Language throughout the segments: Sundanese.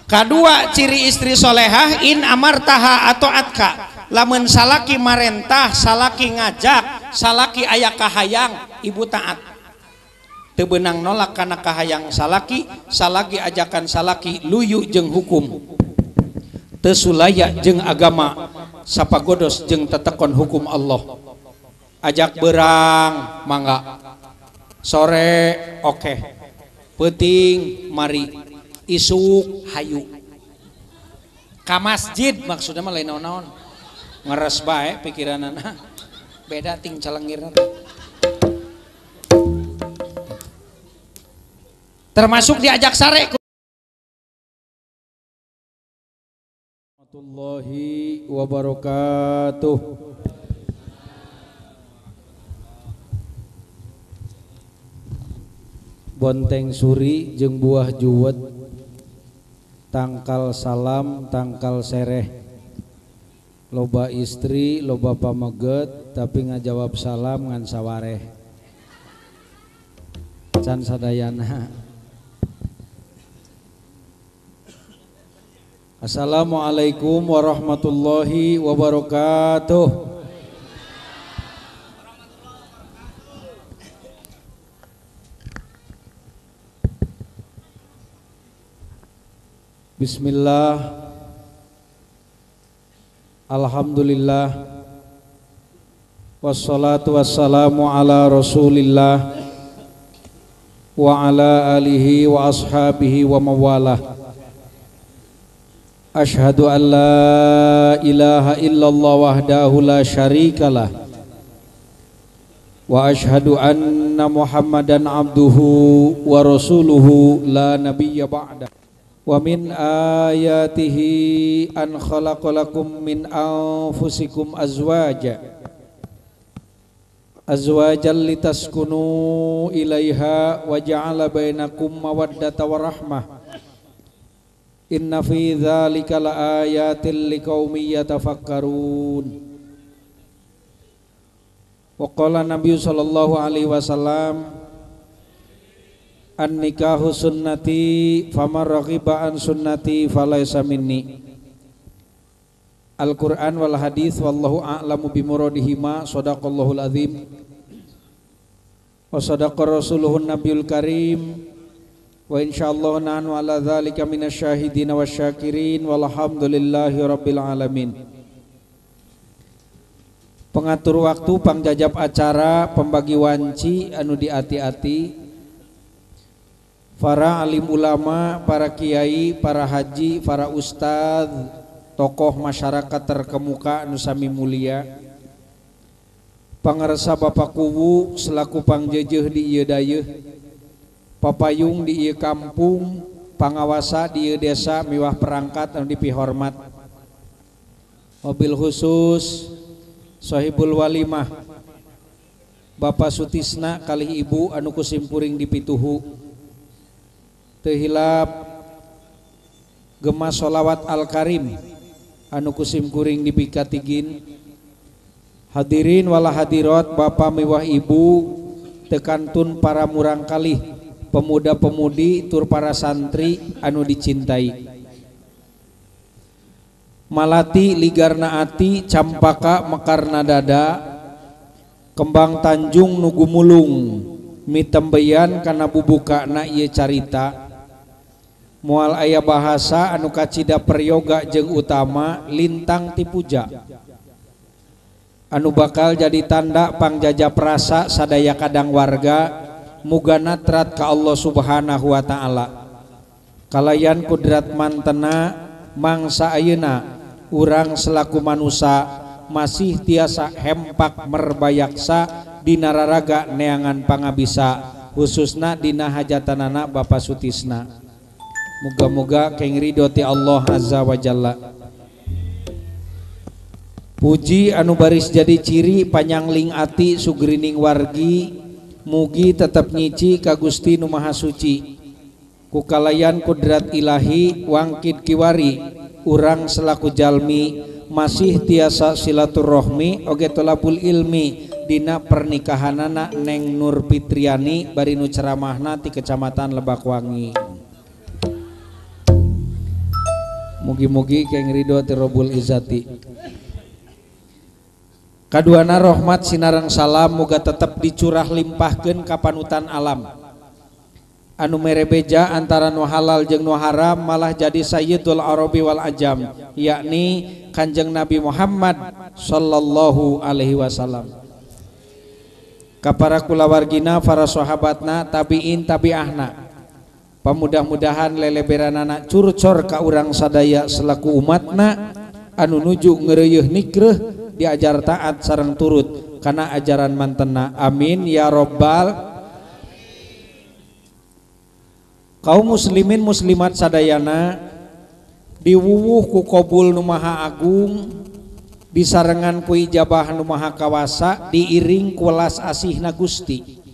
Kadua ciri istri solehah in amartaha atau atka, lamun salaki marentah, salaki ngajak, salaki aya kahayang, ibu taat. Teu beunang nolak kana kahayang salaki, salaki ajakan salaki luyu jeung hukum. Teu sulaya jeung agama, sapagodos jeung tetekon hukum Allah. Ajak berang mangga, sore oke, peuting mari, isuk hayu ka masjid. Maksudnya mah lain naon-naon, ngeres bae pikiranana, beda ting celengirna. Termasuk diajak sare. Warahmatullahi wabarakatuh. Bonteng suri jeung buah juwet, tangkal salam tangkal sereh, loba istri loba pameget tapi ngajawab salam ngan sawareh. Can sadayana. Assalamualaikum warahmatullahi wabarakatuh. Bismillah, alhamdulillah, wassalatu wassalamu ala rasulillah wa ala alihi wa ashabihi wa mawalah. Ashhadu an la ilaha illallah wahdahu la syarikalah wa ashhadu anna muhammadan abduhu wa rasuluhu la nabiyya ba'da. Wa min ayatihi an khalaqalakum min anfusikum azwaja azwajan litaskunu ilaiha wa ja'ala bainakum mawaddata wa rahmah. Inna fi dzalika laayatin liqaumin yatafakkarun. Wa qala Nabi sallallahu alaihi wasallam, an-nikahu sunnati faman raghiba an sunnati falaisa minni. Al-Qur'an wal hadis wallahu a'lamu bimuradihima. Shadaqallahul azim wa sadaqa rasuluhun nabiyul karim. Wa insyaallah nahnu ala dzalika minasyahidin wasyakirin walhamdulillahi rabbil alamin. Pengatur waktu, pangjajab acara, pembagi wanci anu diati-ati, para alim ulama, para kiai, para haji, para ustadz, tokoh masyarakat terkemuka anu sami mulia, pangarsa Bapak Kuwu selaku pangjejeuh di ieu dayeuh, papayung di ieu kampung, pangawasa di ieu desa miwah perangkat anu dipihormat. Mobil khusus Sohibul Walimah Bapak Sutisna kalih ibu anu kusimpuring dipituhu. Teu hilap gema sholawat al-karim anu kusimkuring dipikatigin. Hadirin wala hadirat, bapak miwah ibu, tekantun para murangkalih, pemuda-pemudi tur para santri anu dicintai. Malati ligarna ati, campaka mekarna dada, kembang tanjung nu gumulung, mitembeyan kana bubukana ieu carita. Moal aya bahasa anu kacida peryoga jeung utama lintang ti puja anu bakal jadi tanda pangjaja prasa sadaya kadang warga muga natrat ka Allah Subhanahu wa taala. Kalayan kudrat mantena mangsa ayeuna urang selaku manusa masih tiasa hempak merbayaksa dina raraga neangan pangabisa, khususna dina hajatanana Bapak Sutisna. Muga-muga keng ridho ti Allah Azza wa Jalla. Puji anu baris jadi ciri panyangling ati sugrining wargi, mugi tetep nyici ka Gusti nu Maha Suci. Kukalayan kudrat ilahi wangkid kiwari urang selaku jalmi masih tiasa silaturahmi oge tolabul ilmi dina pernikahanana Neng Nur Fitriani bari nu ceramahna ti Kecamatan Lebakwangi. Mugi-mugi keng ridho ti Rabbul Izzati. Kaduana rahmat sinareng salam muga tetep dicurah limpahkeun ka panutan alam. Anu mere beja antara nu halal jeung nu haram malah jadi sayyidul arabi wal ajam, yakni Kanjeng Nabi Muhammad sallallahu alaihi wasallam. Ka para kulawargina, para sahabatna, tabiin tabiahna. Pamudah-mudahan leleberanana curcor ka urang sadaya selaku umatna anu nuju ngeureuyeih nikreuh diajar taat sareng turut kana ajaran mantena. Amin ya robbal. Kaum muslimin muslimat sadayana diwuwuh ku qabul nu maha agung, disarengan ku ijabah nu maha kawasa, diiring ku welas asihna Gusti.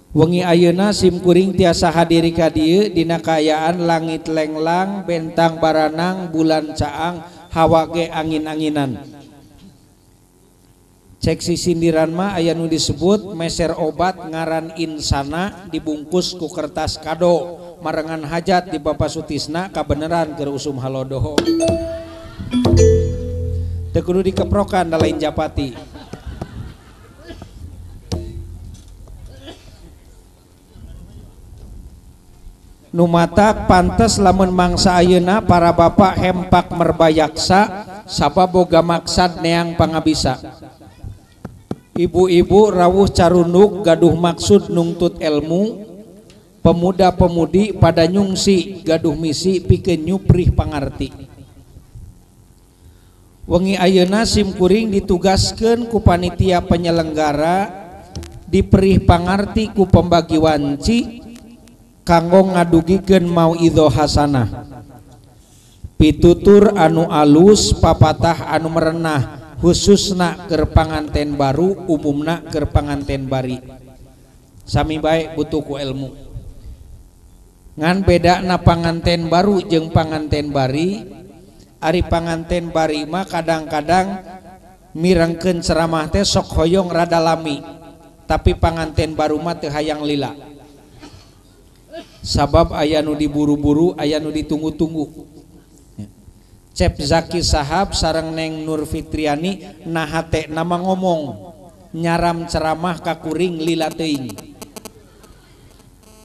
Wengi ayeuna sim kuring tiasa hadiri ka dieu dina kaayaan langit lenglang, bentang baranang, bulan caang, hawa ge angin-anginan. Cek sisindiran mah aya nu disebut meser obat ngaran insana dibungkus ku kertas kado, marengan hajat di Bapak Sutisna kabeneran keur usum halodoho. Teu kudu dikeprokan da lain japati. Nu matak pantes lamun mangsa ayeuna para bapak hempak merbayaksa sabab boga maksad neang pangabisa. Ibu-ibu rawuh carunduk gaduh maksud nungtut ilmu, pemuda-pemudi pada nyungsi gaduh misi pikeun nyuprih pangarti. Wengi ayeuna sim kuring ditugaskeun ku panitia penyelenggara diperih pangarti ku pembagi wanci kanggo ngadugikeun mauidhoh hasanah, pitutur anu alus, papatah anu merenah, khususna keur panganten baru, umumna keur panganten bari. Sami bae butuh ku ilmu. Ngan bedana panganten baru jeung panganten bari, ari panganten bari mah kadang-kadang mirengkeun ceramah teh sok hoyong rada lami, tapi panganten baru mah teu hayang lila. Sabab aya nu diburu-buru, aya nu ditunggu-tunggu. Cep Zaki Sahab sareng Neng Nur Fitriani nah hate nama ngomong nyaram ceramah ka kuring lila teuing.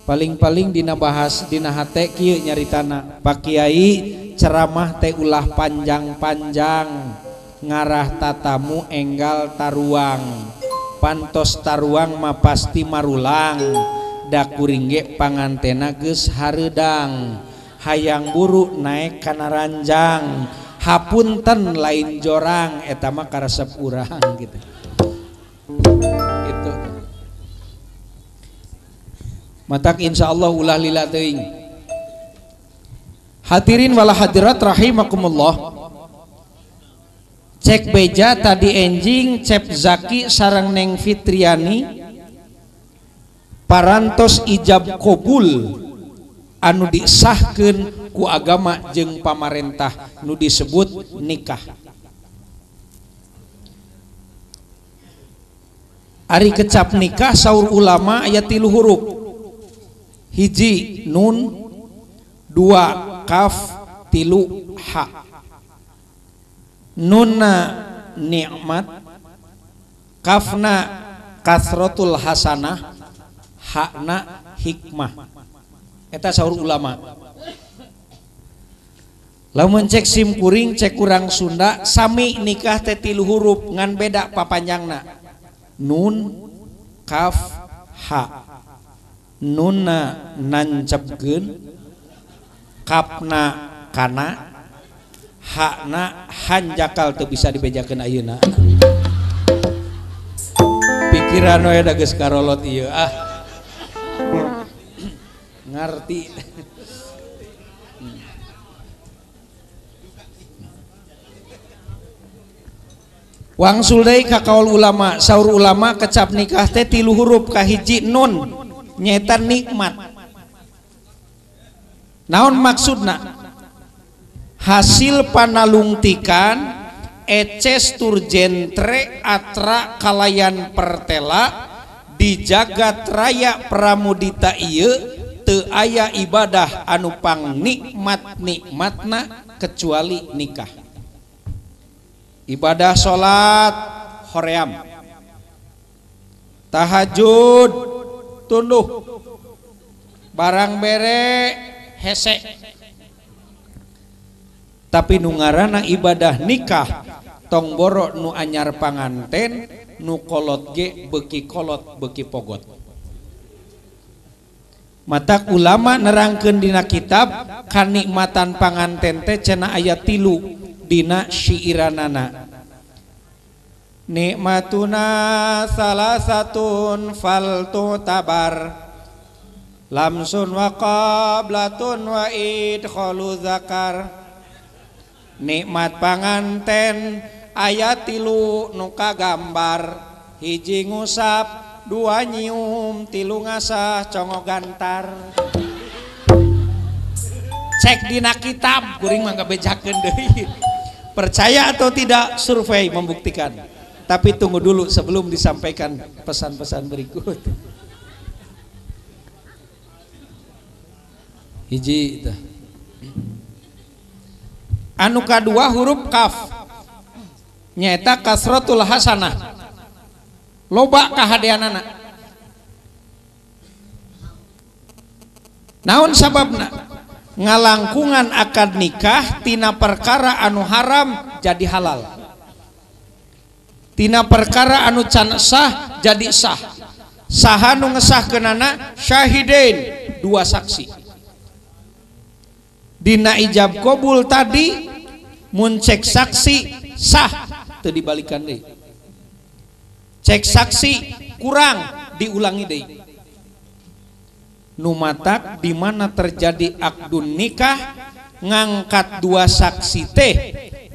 Paling-paling dina bahas dina hate kieu nyaritana, Pak Kiai ceramah teh ulah panjang-panjang, ngarah tatamu enggal taruang, pantos taruang mah pasti marulang. Da kuring ge pangantena geus hareudang, hayang buru naek kana ranjang, hapunten lain jorang eta mah karesep urang gitu. Gitu. Matak insyaallah ulah lila teuing. Hadirin wal hadirat rahimakumullah. Cek beja tadi enjing Cep Zaki sareng Neng Fitriani parantos ijab kobul anu disahkeun ku agama jeung pamarentah nu disebut nikah. Ari kecap nikah saur ulama aya 3 huruf. Hiji nun, 2 kaf, 3 ha. Nunna nikmat, kafna kasrotul hasanah, hakna hikmah. Eta saur ulama. Lamun cek sim kuring cek kurang Sunda sami nikah teh 3 huruf ngan beda papanjangna. Nun, kaf, ha. Nunna nancepkeun, kafna kana, hakna hanjakal teu bisa dibejakeun ayeuna. Pikiran we da geus karolot ieu ah. Ngarti. Wangsul deui ka kaul ulama, saur ulama kecap nikah teh 3 huruf, kahiji nun nyaeta nikmat. Naon maksudna? Hasil panalungtikan eces tur jentre atra kalayan pertela di jagat raya pramudita ieu teu aya ibadah anu pang nikmat nikmatna kecuali nikah. Ibadah salat hoream, tahajud tunduh, barang bere hese. Tapi nu ngaranna ibadah nikah tong boro nu anyar panganten, nu kolot ge beuki kolot beuki pogot. Matak ulama nerangkeun dina kitab kanikmatan panganten teh cenah aya 3 dina syiiranana. Nikmatuna salasatun faltu tabar lamsun wa qablatun wa idkhalu zakar. Nikmat panganten aya 3 nu kagambar, hiji ngusap, 2 nyium, 3 ngasah congo gantar. Cek dina kitab kuring mah ngabejakeun deui. Percaya atau tidak, survei membuktikan. Tapi tunggu dulu sebelum disampaikan pesan-pesan berikut. Hiji tah. Anu kadua huruf kaf nyaeta kasratul hasanah, loba kahadeanana. Naon sababna? Ngalangkungan akad nikah tina perkara anu haram jadi halal, tina perkara anu can sah jadi sah. Saha nu ngesahkeunana? Syahidain, 2 saksi. Dina ijab kobul tadi mun cek saksi sah teu dibalikan deui, cek saksi kurang diulangi deui. Nu matak di mana terjadi akdun nikah ngangkat 2 saksi teh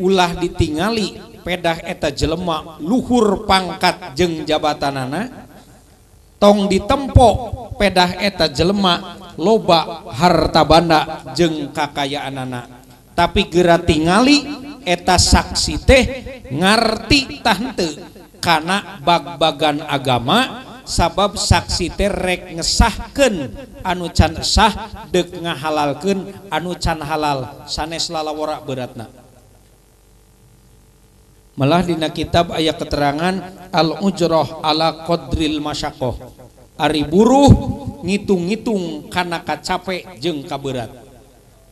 ulah ditingali pedah eta jelema luhur pangkat jeung jabatanana, tong ditempo pedah eta jelema loba harta banda jeung kakayaanana, tapi geura tingali eta saksi teh ngarti tah henteu kana bag-bagan agama, sabab saksi teh rek ngesahkeun anu can sah deuk ngahalalkeun anu can halal, sanes lalawora beratna. Malah dina kitab aya keterangan al ujroh ala qadril masyaqqah, ari buruh ngitung-ngitung kana kacape jeung kaberat.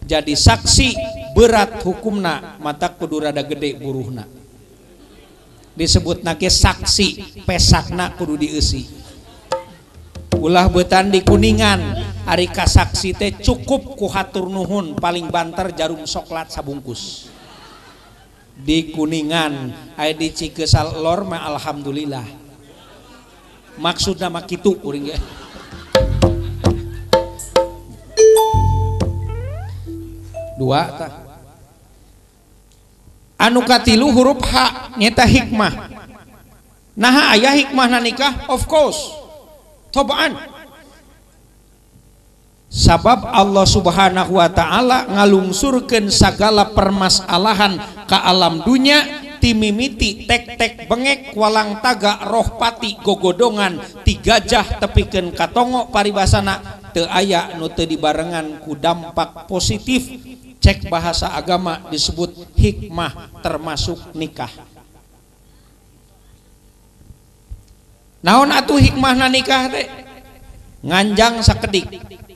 Jadi saksi berat hukumna, mata kudu rada gede buruhna. Disebutna ge saksi, pesakna kudu dieusi. Ulah beutan di Kuningan, ari kasaksi teh cukup ku hatur nuhun paling banter jarum soklat sabungkus. Di Kuningan aya di Cikesal lor mah alhamdulillah. Maksudna mah kitu kuring ge. Dua tah. Anu katilu huruf H nyata hikmah. Naha aya hikmahna nikah? Of course. Tobaan. Sabab Allah Subhanahu wa ta'ala ngalungsurkeun sagala permasalahan ka alam dunya timimiti tek-tek bengek walang taga roh pati gogodongan tigajah tepikeun katongo paribasana teu aya nu teu dibarengan ku dampak positif. Cek bahasa agama disebut hikmah termasuk nikah. Naon atuh hikmahna nikah teh? Nganjang sakedik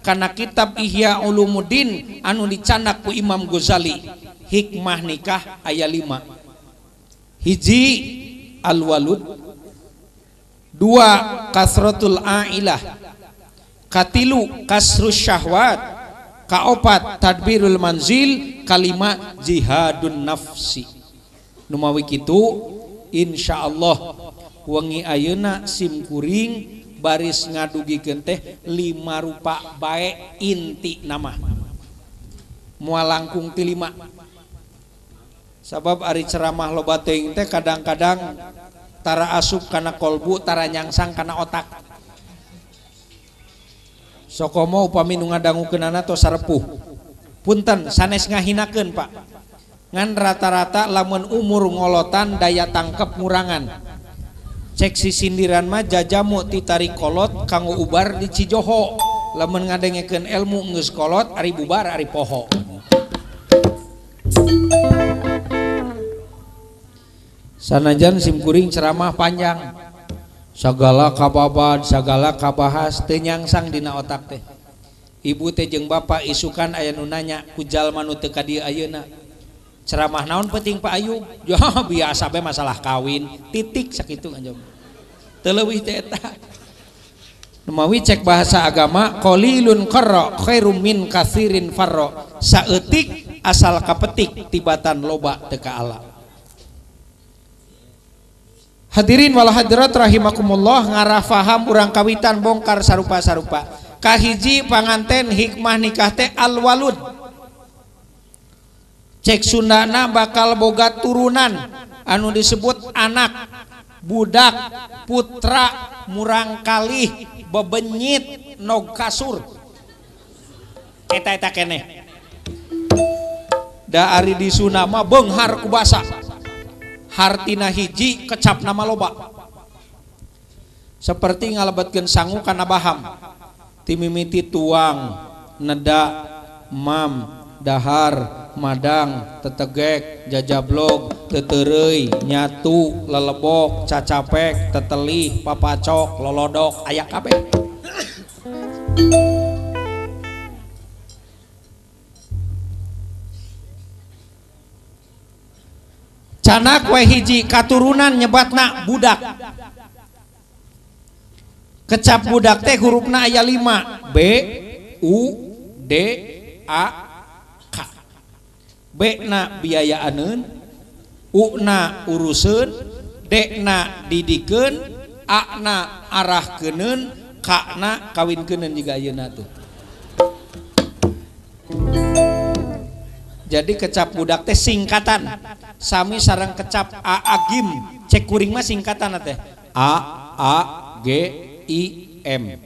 karena kitab Ihya Ulumuddin anu dicandak ku Imam Ghazali, hikmah nikah aya 5. Hiji alwalud, 2 kasratul ailah, katilu kasrus syahwat, kaopat tadbirul manzil, kalima jihadun nafsi. Numawi kitu insyaallah wengi ayeuna sim kuring baris ngadugikeun teh 5 rupa bae inti nama, moal langkung ti 5. Sabab ari ceramah loba teuing teh kadang-kadang tara asup kana kolbu, tara nyangsang kana otak. Sokomo upami nu ngadangukeunana tos sarepuh. Punten sanes ngahinakeun Pak. Ngan rata-rata lamun umur ngolotan daya tangkep ngurangan. Cek si sindiran mah jajamu titari kolot kanggo ubar di Cijoho. Lamun ngadengekeun ilmu geus kolot ari bubar ari poho. Sanajan simkuring ceramah panjang, sagala kababad, sagala kabahas teu nyangsang dina otak teh. Ibu teh jeung bapak isukan aya nu nanya ku jalma nu teu ka dieu ayeuna. Ceramah naon penting Pak Ayub? Ya biasa bae masalah kawin, titik sakitu anjom. Teu leuwih teh eta. Mawi cek bahasa agama qalilun qarra khairum min katsirin farra. Saeutik asal kapetik tibatan loba teu ka ala. Hadirin wal hadirat rahimakumullah, ngarah faham urang kawitan bongkar sarupa-sarupa. Kahiji panganten hikmah nikah teh alwalud. Cek Sundana bakal boga turunan anu disebut anak, budak, putra, murangkalih, bebenyit, nog kasur. Eta-eta keneh. Da ari di Sunda mah beunghar ku basa. Hartina hiji kecap nama loba. Seperti ngalebetkeun sangu kana baham. Timimiti tuang, neda, mam, dahar, madang, tetegek, jajablog, tetereuy, nyatu, lelebok, cacapek, tetelih, papacok, lolodok, aya kabeh. Canak we hiji katurunan nyebatna budak. Kecap budak teh hurufna aya 5, B U D A K. B na biayaaneun, U na uruseun, D na didikeun, A na arahkeuneun, K na kawinkeunun jiga ayeuna tuh. Jadi kecap budak teh singkatan sami sareng kecap A agim, cek kuring mah singkatan teh A A G I M.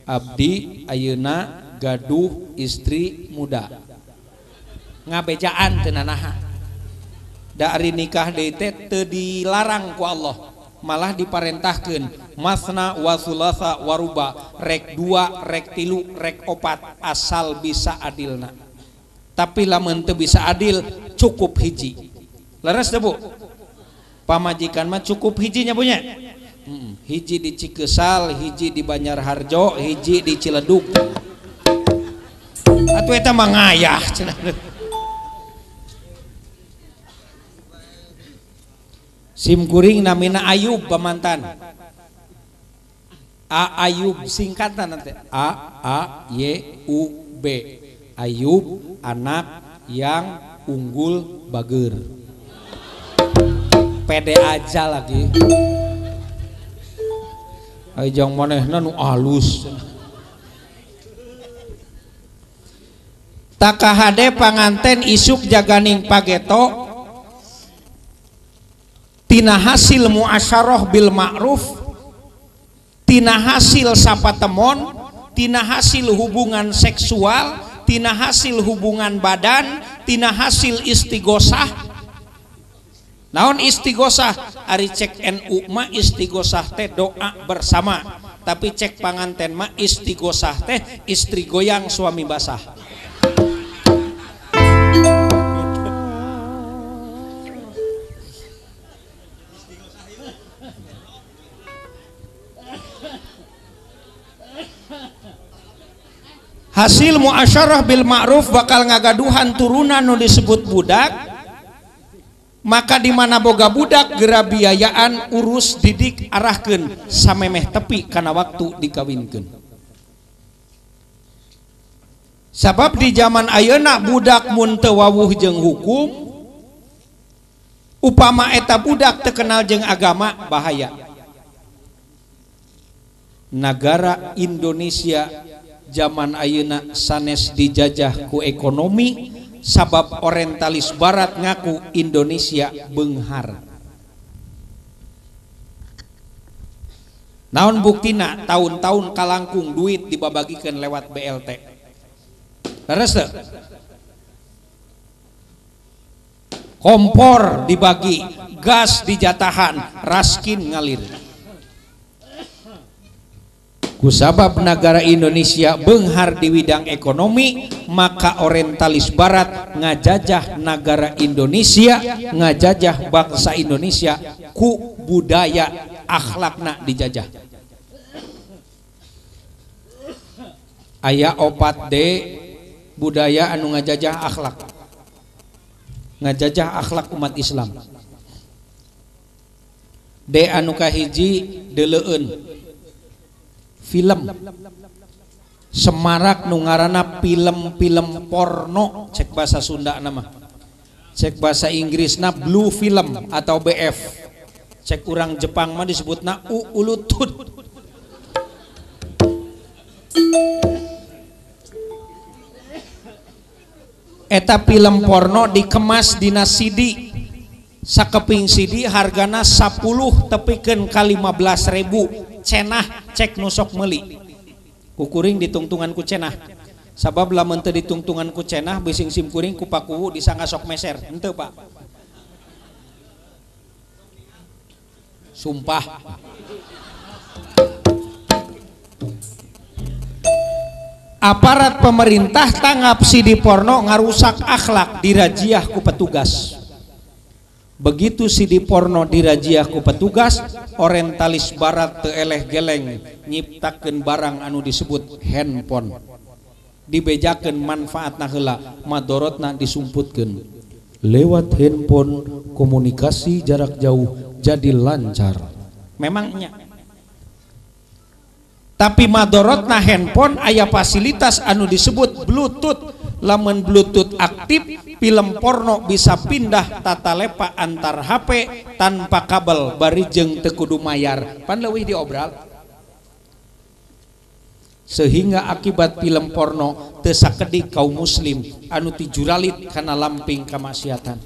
Abdi ayeuna gaduh istri muda. Ngabejaan teu nanaha. Da ari nikah deui teh teu dilarang ku Allah, malah diparentahkeun masna wa thulatha wa ruba, rek 2, rek 3, rek 4 asal bisa adilna. Tapi lamun teu bisa adil cukup hiji. Leres teu Bu? Pamajikan mah cukup hijinya punya. Hiji di Cikesal, hiji di Banjarharjo, hiji di Ciledug. Atuh eta mah ngayah cenah. Sim kuring namina Ayub pamantan. A Ayub singkatan nanti A A Y U B. Ayub anak yang unggul bager. Pede aja lagi. Ai jang manehna nu alus. Takahade panganten isuk jaganing pageto tina hasil muasyarah bil ma'ruf, tina hasil sapatemon, tina hasil hubungan seksual, tina hasil hubungan badan, tina hasil istighosah. Naon istighosah? Ari cek NU mah istighosah teh doa bersama, tapi cek panganten mah istighosah teh istri goyang suami basah. Hasil muasyarah bil ma'ruf bakal ngagaduhan turunan nu disebut budak. Maka di mana boga budak gera biayaan urus didik arahkeun samemeh tepi kana waktu dikawinkeun. Sabab di zaman ayeuna budak mun teu wawuh jeung hukum, upama eta budak teu kenal jeung agama bahaya. Nagara Indonesia zaman ayeuna sanes dijajah ku ekonomi, sabab orientalis barat ngaku Indonesia beunghar. Naon buktina tahun-tahun kalangkung duit dibabagikeun lewat BLT. Leres teu? Kompor dibagi, gas dijatahan, raskin ngalir. Kusabab negara Indonesia beunghar di bidang ekonomi, maka orientalis barat ngajajah negara Indonesia, ngajajah bangsa Indonesia ku budaya akhlakna dijajah. Aya 4D budaya anu ngajajah akhlak. Ngajajah akhlak umat Islam. D anu kahiji deleueun film. Semarak nu ngaranna film-film porno, cek bahasa Sunda nama. Cek bahasa Inggrisna blue film atau BF. Cek urang Jepang mah disebutna ulutut. Eta film porno dikemas dina CD. Sakeping CD hargana 10 tepikeun ka 15.000. Cenah cek nusok meuli. Kukuring ditungtungan ku cenah. Sabab lamun teu ditungtungan ku cenah bising sim kuring ku pakuwu disangka sok meser. Henteu Pak. Sumpah. Aparat pemerintah tanggap CD porno ngarusak akhlak, dirajiah ku petugas. Begitu CD porno dirajiah ku petugas, orientalis barat teu eleh geleng nyiptakeun barang anu disebut handphone. Dibejakeun manfaatna heula, madorotna disumputkeun. Lewat handphone komunikasi jarak jauh jadi lancar. Memangnya. Tapi madorotna handphone aya fasilitas anu disebut Bluetooth. Lamun Bluetooth aktif, film porno bisa pindah tata lepa antar HP tanpa kabel bari jeung teu kudu mayar. Pan leuwih diobral. Sehingga akibat film porno teu sakedik kaum muslim anu tijuralit kana lamping kamaksiatan.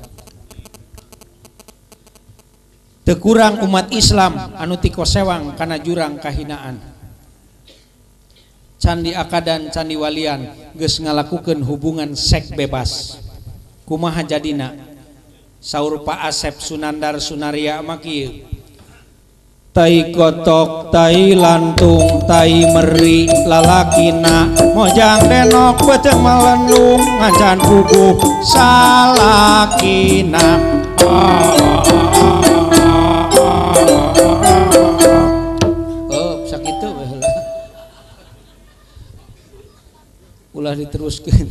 Teu kurang umat Islam anu tikosewang kana jurang kahinaan. Candi akadan candi walian geus ngalakukeun hubungan seks bebas. Kumaha jadina? Saur Pak Asep Sunandar Sunaria mah kieu. Tai kotok, tai lantung, tai meri lalakina, mojang denok beuteung melendung ngancan puguh salakina. Oh, sakitu we heula. Ulah diteruskeun.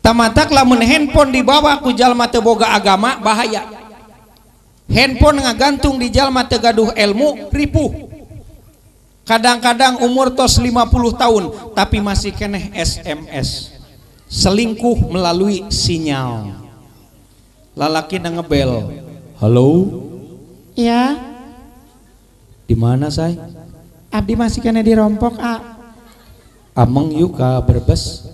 Tamatak lamun handphone dibawa ku jalma teu boga agama bahaya. Handphone ngagantung di jalma teu gaduh ilmu ripuh. Kadang-kadang umur tos 50 tahun tapi masih keneh SMS. Selingkuh melalui sinyal. Lalaki ngebel. Halo? Iya. Di mana say? Abdi masih kena dirompok a. Ameng yuk ka Brebes.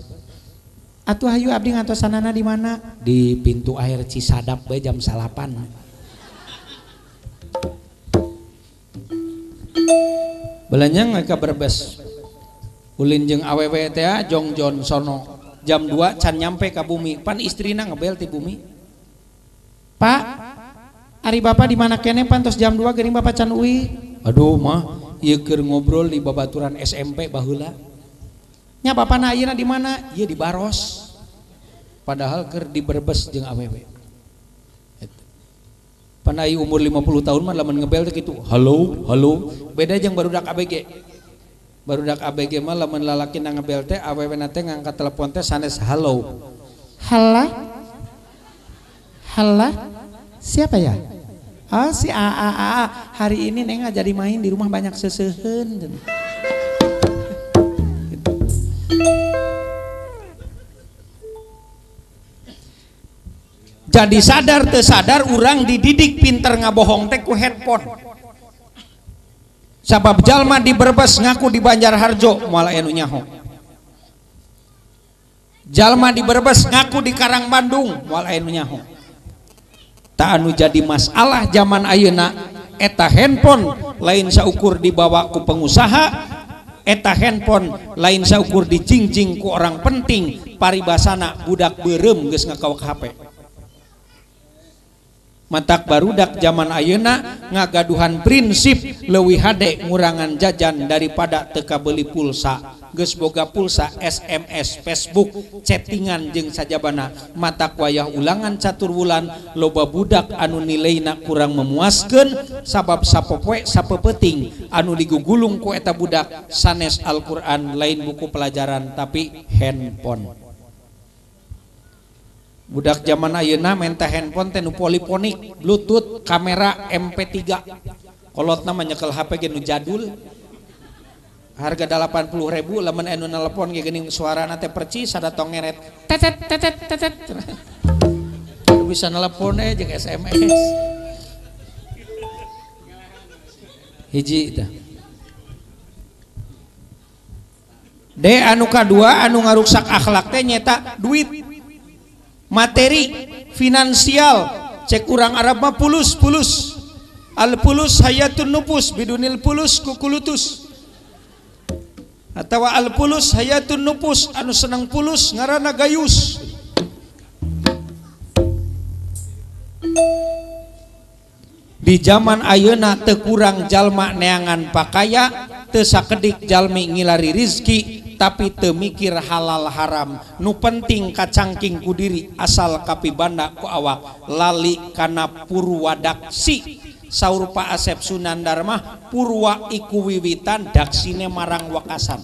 Atuh hayu abdi ngantosanana di mana? Di pintu air Cisadap bae jam 9. Belanja ka Brebes. Ulin jeung awewe teh jongjon sono. Jam 2 can nyampe ka bumi. Pan istrina ngebel ti bumi. Pak, ari bapak di mana kene pan tos jam 2 geuning bapak can uih. Aduh mah, ieu keur ngobrol di babaturan SMP baheula. Nya bapana ayeuna di mana? Ieu di Baros. Padahal keur di Brebes jeung awewe. Pan ai umur 50 tahun mah lamun ngebel teh kitu. Halo, halo. Beda jeung barudak ABG. Barudak ABG mah lamun lalaki na ngebel teh awewe na teh ngangkat telepon teh sanes halo. Halo? Halo? Siapa ya? Oh si A, hari ini neng jadi main di rumah banyak seseuheun. Gitu. Jadi sadar teu sadar urang dididik pinter ngabohong teh ku handphone. Sabab jalma di Brebes ngaku di Banjarharjo moal aya nu nyaho. Jalma di Brebes ngaku di Karang Bandung moal aya nu nyaho. Tak anu jadi masalah zaman ayeuna eta handphone lain saukur dibawa ku pengusaha, eta handphone lain saukur dijingjing ku orang penting, paribasana budak beureum geus ngakawak HP. Matak barudak zaman ayeuna ngagaduhan prinsip leuwih hade ngurangan jajan daripada teu kabeuli pulsa. Geus boga pulsa, SMS, Facebook, chattingan jeung sajabana. Matak wayah ulangan catur wulan loba budak anu nilaina kurang memuaskeun sabab sapopoe sapeupeting anu digugulung ku eta budak sanes Al-Qur'an lain buku pelajaran tapi handphone. Budak zaman ayeuna menta handphone teh nu polifonik, bluetooth, kamera MP3. Kolotna mah nyekel HP ge nu jadul. Harga 80.000 lamun anu nelpon ge geuning suarana teh percis sada tong ngeret. Tetet tetet tetet. Bisa nelpon jeung SMS. Hiji tah. D anu kadua anu ngaruksak akhlak teh nyeta duit. Materi finansial cek urang Arab mah pulus pulus al pulus hayatun nupus bidunil pulus kukulutus atawa al pulus hayatun nupus anu senang pulus ngaranna gayus. Di zaman ayeuna teu kurang jalma neangan pakaya teu sakedik jalmi ngilari rizki tapi teu mikir halal haram. Nu penting kacangking ku diri asal kapibanda ku awak lali kana purwadaksi. Saur Pak Asep Sunandar mah purwa iku wiwitan daksine marang wakasan.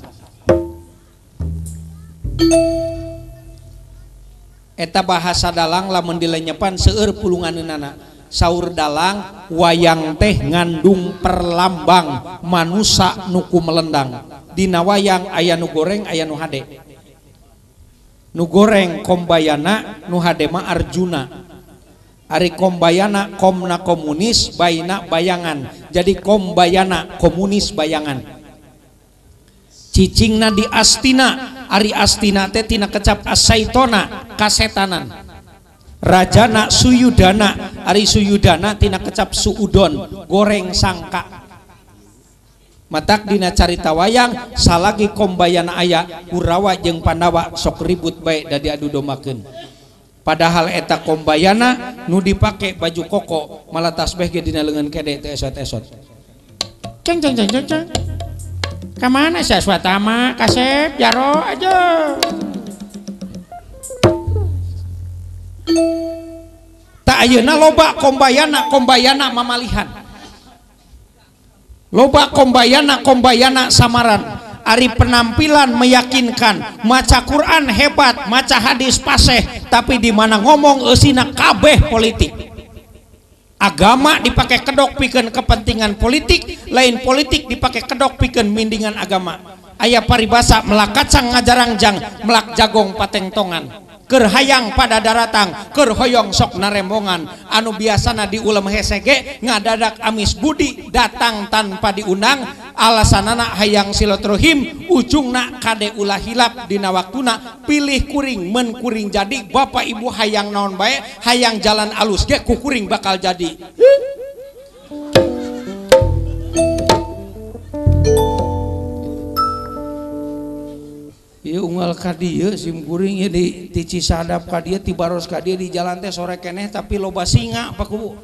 Eta bahasa dalang lamun dilenyepan seueur pulunganeunana. Saur dalang wayang teh ngandung perlambang manusa nuku melendang. Dina wayang aya nu goreng aya nu hade. Nu goreng kombayana nu hade mah Arjuna. Ari kombayana komna komunis bayna bayangan. Jadi kombayana komunis bayangan. Cicingna di astina, ari astina teh tina kecap asaitona kasetanan. Rajana Suyudana, ari Suyudana tina kecap suudon goreng sangka. Matak dina carita wayang salagi kombayana aya Kurawa jeung Pandawa sok ribut bae da diadu dombakeun. Padahal eta kombayana nu dipake baju koko malah tasbih ge dina leungeun kede teh esot-esot. Ceng ceng ceng ceng ceng. Ka mana sia Swatama kasep jaro aja. Tak ayeuna loba kombayana kombayana mamalihan. Loba kombayana kombayana samaran. Ari penampilan meyakinkan, maca Quran hebat, maca hadis paseh, tapi di mana ngomong eusina kabeh politik. Agama dipakai kedok pikeun kepentingan politik, lain politik dipakai kedok pikeun mindingan agama. Aya paribasa melak kacang ngajarangjang, melak jagong patengtongan. Keur hayang pada daratang, keur hoyong sok narembongan. Anu biasana diulem hese ge ngadadak amis budi datang tanpa diundang, alasanana hayang silaturahim, ujungna kade ulah hilap dina waktuna pilih kuring men kuring jadi bapak ibu hayang naon bae, hayang jalan alus ge ku kuring bakal jadi. Ieu unggal ka dieu sim kuring ieu di ti Cisadap ka dieu ti Baros ka dieu di jalan teh sore keneh tapi loba singa Pak Kubu.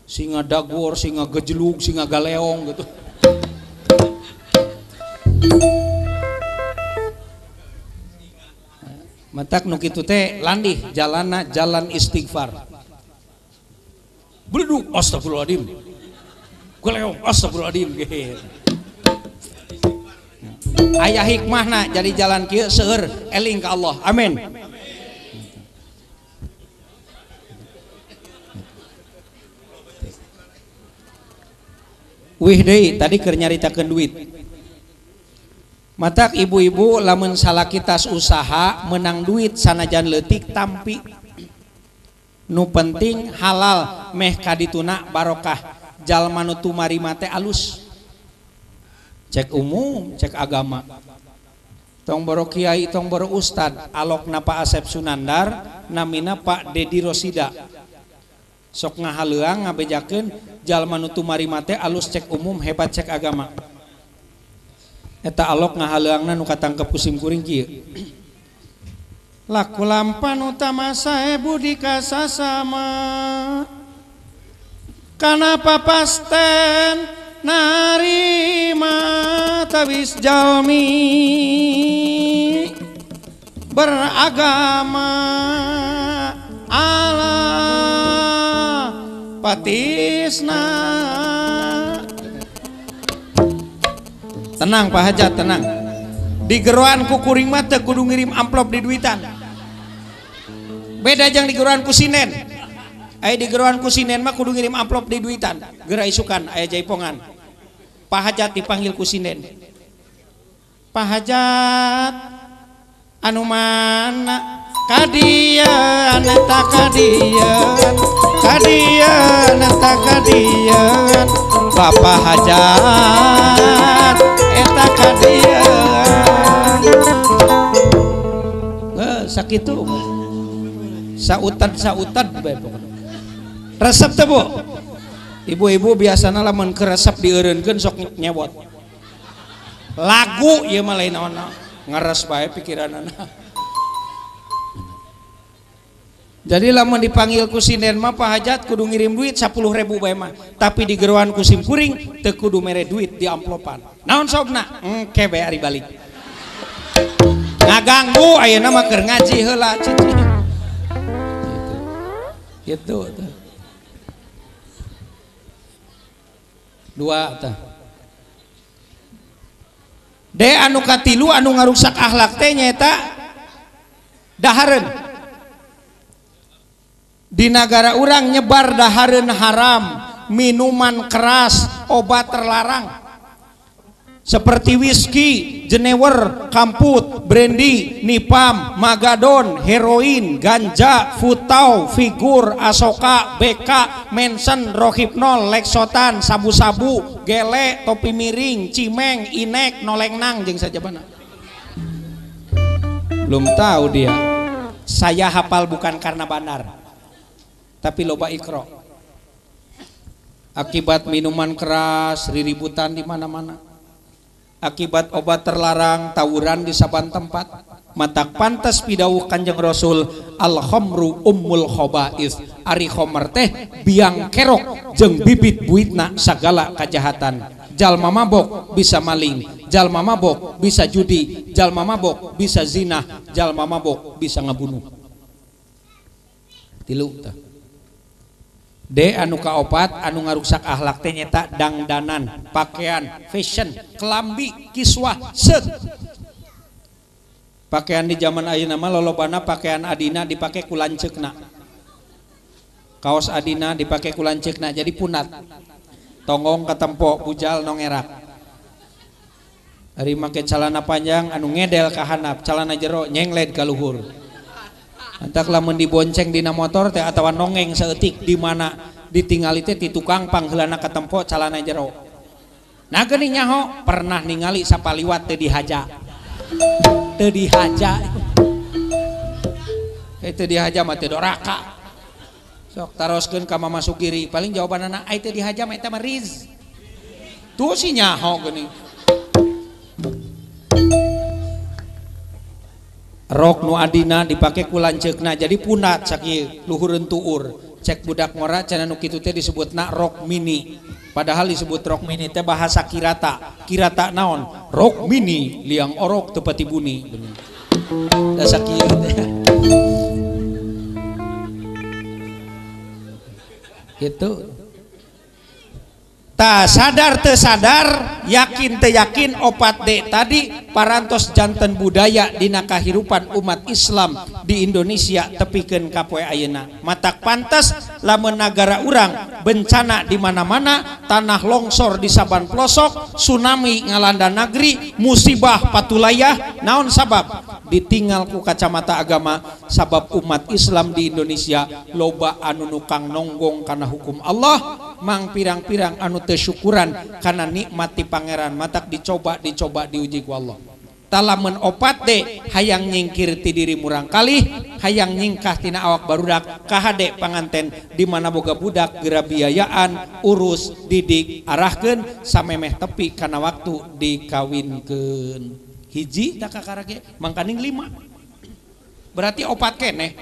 Singa dagor, singa gejelug, singa galeong gitu. Matak nu kitu teh landih jalanna jalan istighfar. Bleduk astagfirullahaladzim. Galeong astagfirullahaladzim gitu. Ayah hikmahna jadi jalan kieu seueur eling ka Allah. Amin. Wih deui tadi keur nyaritakeun duit. Matak ibu-ibu lamun salakitas usaha menang duit sanajan leutik tampi. Nu penting halal meh kadituna barokah. Jalma nu tumarima teh alus. Cek umum, cek agama. Tong boro kiai, tong boro ustad, alokna Pak Asep Sunandar, namina Pak Dedi Rosida. Sok ngahaleuang ngabejakeun jalma nu tumarima teh alus cek umum, hebat cek agama. Eta alok ngahaleuangna nu katangkep ku sim kuring kieu. Laku lampan utama sae budi kasasama. Kana papasten narima tawis jalmi beragama ala patisna. Tenang Pak Hajat, tenang. Di geroan ku kuring mah teu kudu ngirim amplop di duitan. Beda jeung di geroan ku sinen. Aya di geroan ku sinen mah kudu ngirim amplop di duitan. Geura isukan aya jaipongan. Pak Hajat dipanggil ku sinden. Pak Hajat anu mana? Kadian eta kadian, kadian eta kadian, Bapak Hajat eta kadian. Sakitu sautan-sautan bae pokona. Resep teh Bu. Ibu-ibu biasana lamun keur resep dieureunkeun sok nyewot. Lagu ieu mah lain naon-naon, ngares bae pikiranana. Jadi lamun dipanggil ku sinden mah Pak Hajat kudu ngirim duit 10.000 bae mah, tapi di geroan ku sim kuring teu kudu mere duit di amplopan. Naon sobna? Engke bae ari balik. Ngaganggu ayeuna mah keur ngaji heula cici. Gitu. Gitu. Dua tah. De anu katilu anu ngaruksak akhlak teh nyaeta dahareun. Di nagara urang nyebar dahareun haram, minuman keras, obat terlarang seperti whisky, jenewer, kamput, brandy, nipam, magadon, heroin, ganja, futau, figur, asoka, BK, mensen, rohipnol, lexotan, sabu-sabu, gele, topi miring, cimeng, inek, nolengnang jeung sajabana. Belum tahu dia. Saya hafal bukan karena bandar, tapi loba ikro. Akibat minuman keras, riributan di mana-mana. Akibat obat terlarang, tawuran di saban tempat. Matak pantas pidawuh Kanjeng Rasul, al khamru ummul khobais. Ari khomer teh biang kerok jeung bibit buitna sagala kajahatan. Jalma mabok bisa maling, jalma mabok bisa judi, jalma mabok bisa zina, jalma mabok bisa ngabunuh. Tilu tah. D anu kaopat anu ngaruksak akhlak teh nyeta dangdanan, pakaian, fashion, kelambi, kiswah, set. Pakaian di zaman ayeuna mah lolobana pakaian adina dipake ku lanceukna. Kaos adina dipake ku lanceukna jadi punat. Tonggong katempo bujal nongerak. Ari make calana panjang anu ngedel ka handap, calana jero nyengled ka luhur. Antak lamun dibonceng dina motor teh atawa nongeng saeutik di mana ditingali teh ti tukang pangheulana katempo calana jero. Nah geuning nyaho pernah ningali sapaliwat teu dihaja. Teu dihaja. Teu dihaja mah teu doraka. Sok taroskeun ka Mama Sugiri, paling jawabanana ai teu dihaja mah eta mah riz. Tuh si nyaho geuning. Rok nu adina dipake ku lanceukna jadi punat sakieu luhureun tuur. Cek budak ngora cenah nu kitu teh disebutna rok mini. Padahal disebut rok mini teh bahasa kirata. Kirata naon? Rok mini liang orok teu pati buni. Da sakieu teh. Gitu. Ta sadar teu sadar, yakin teu yakin 4D tadi parantos janten budaya dina kahirupan umat Islam di Indonesia tepikeun ka poe ayeuna. Matak pantes lamun nagara urang bencana di mana-mana, tanah longsor di saban pelosok, tsunami ngalanda nagri, musibah patulayah, naon sabab? Ditinggal ku kacamata agama, sabab umat Islam di Indonesia loba anu nukang nonggong kana hukum Allah, mang pirang-pirang anu teu syukuran kana nikmat ti pangeran, matak dicoba dicoba diuji ku Allah. Talamun 4D hayang nyingkir ti diri murang kalih, hayang nyingkah tina awak barudak kahade panganten di mana boga budak geura biayaan, urus, didik, arahkeun samemeh tepi kana waktu dikawinkeun. Hiji tak kakarage mangkaning 5. Berarti 4 keneh.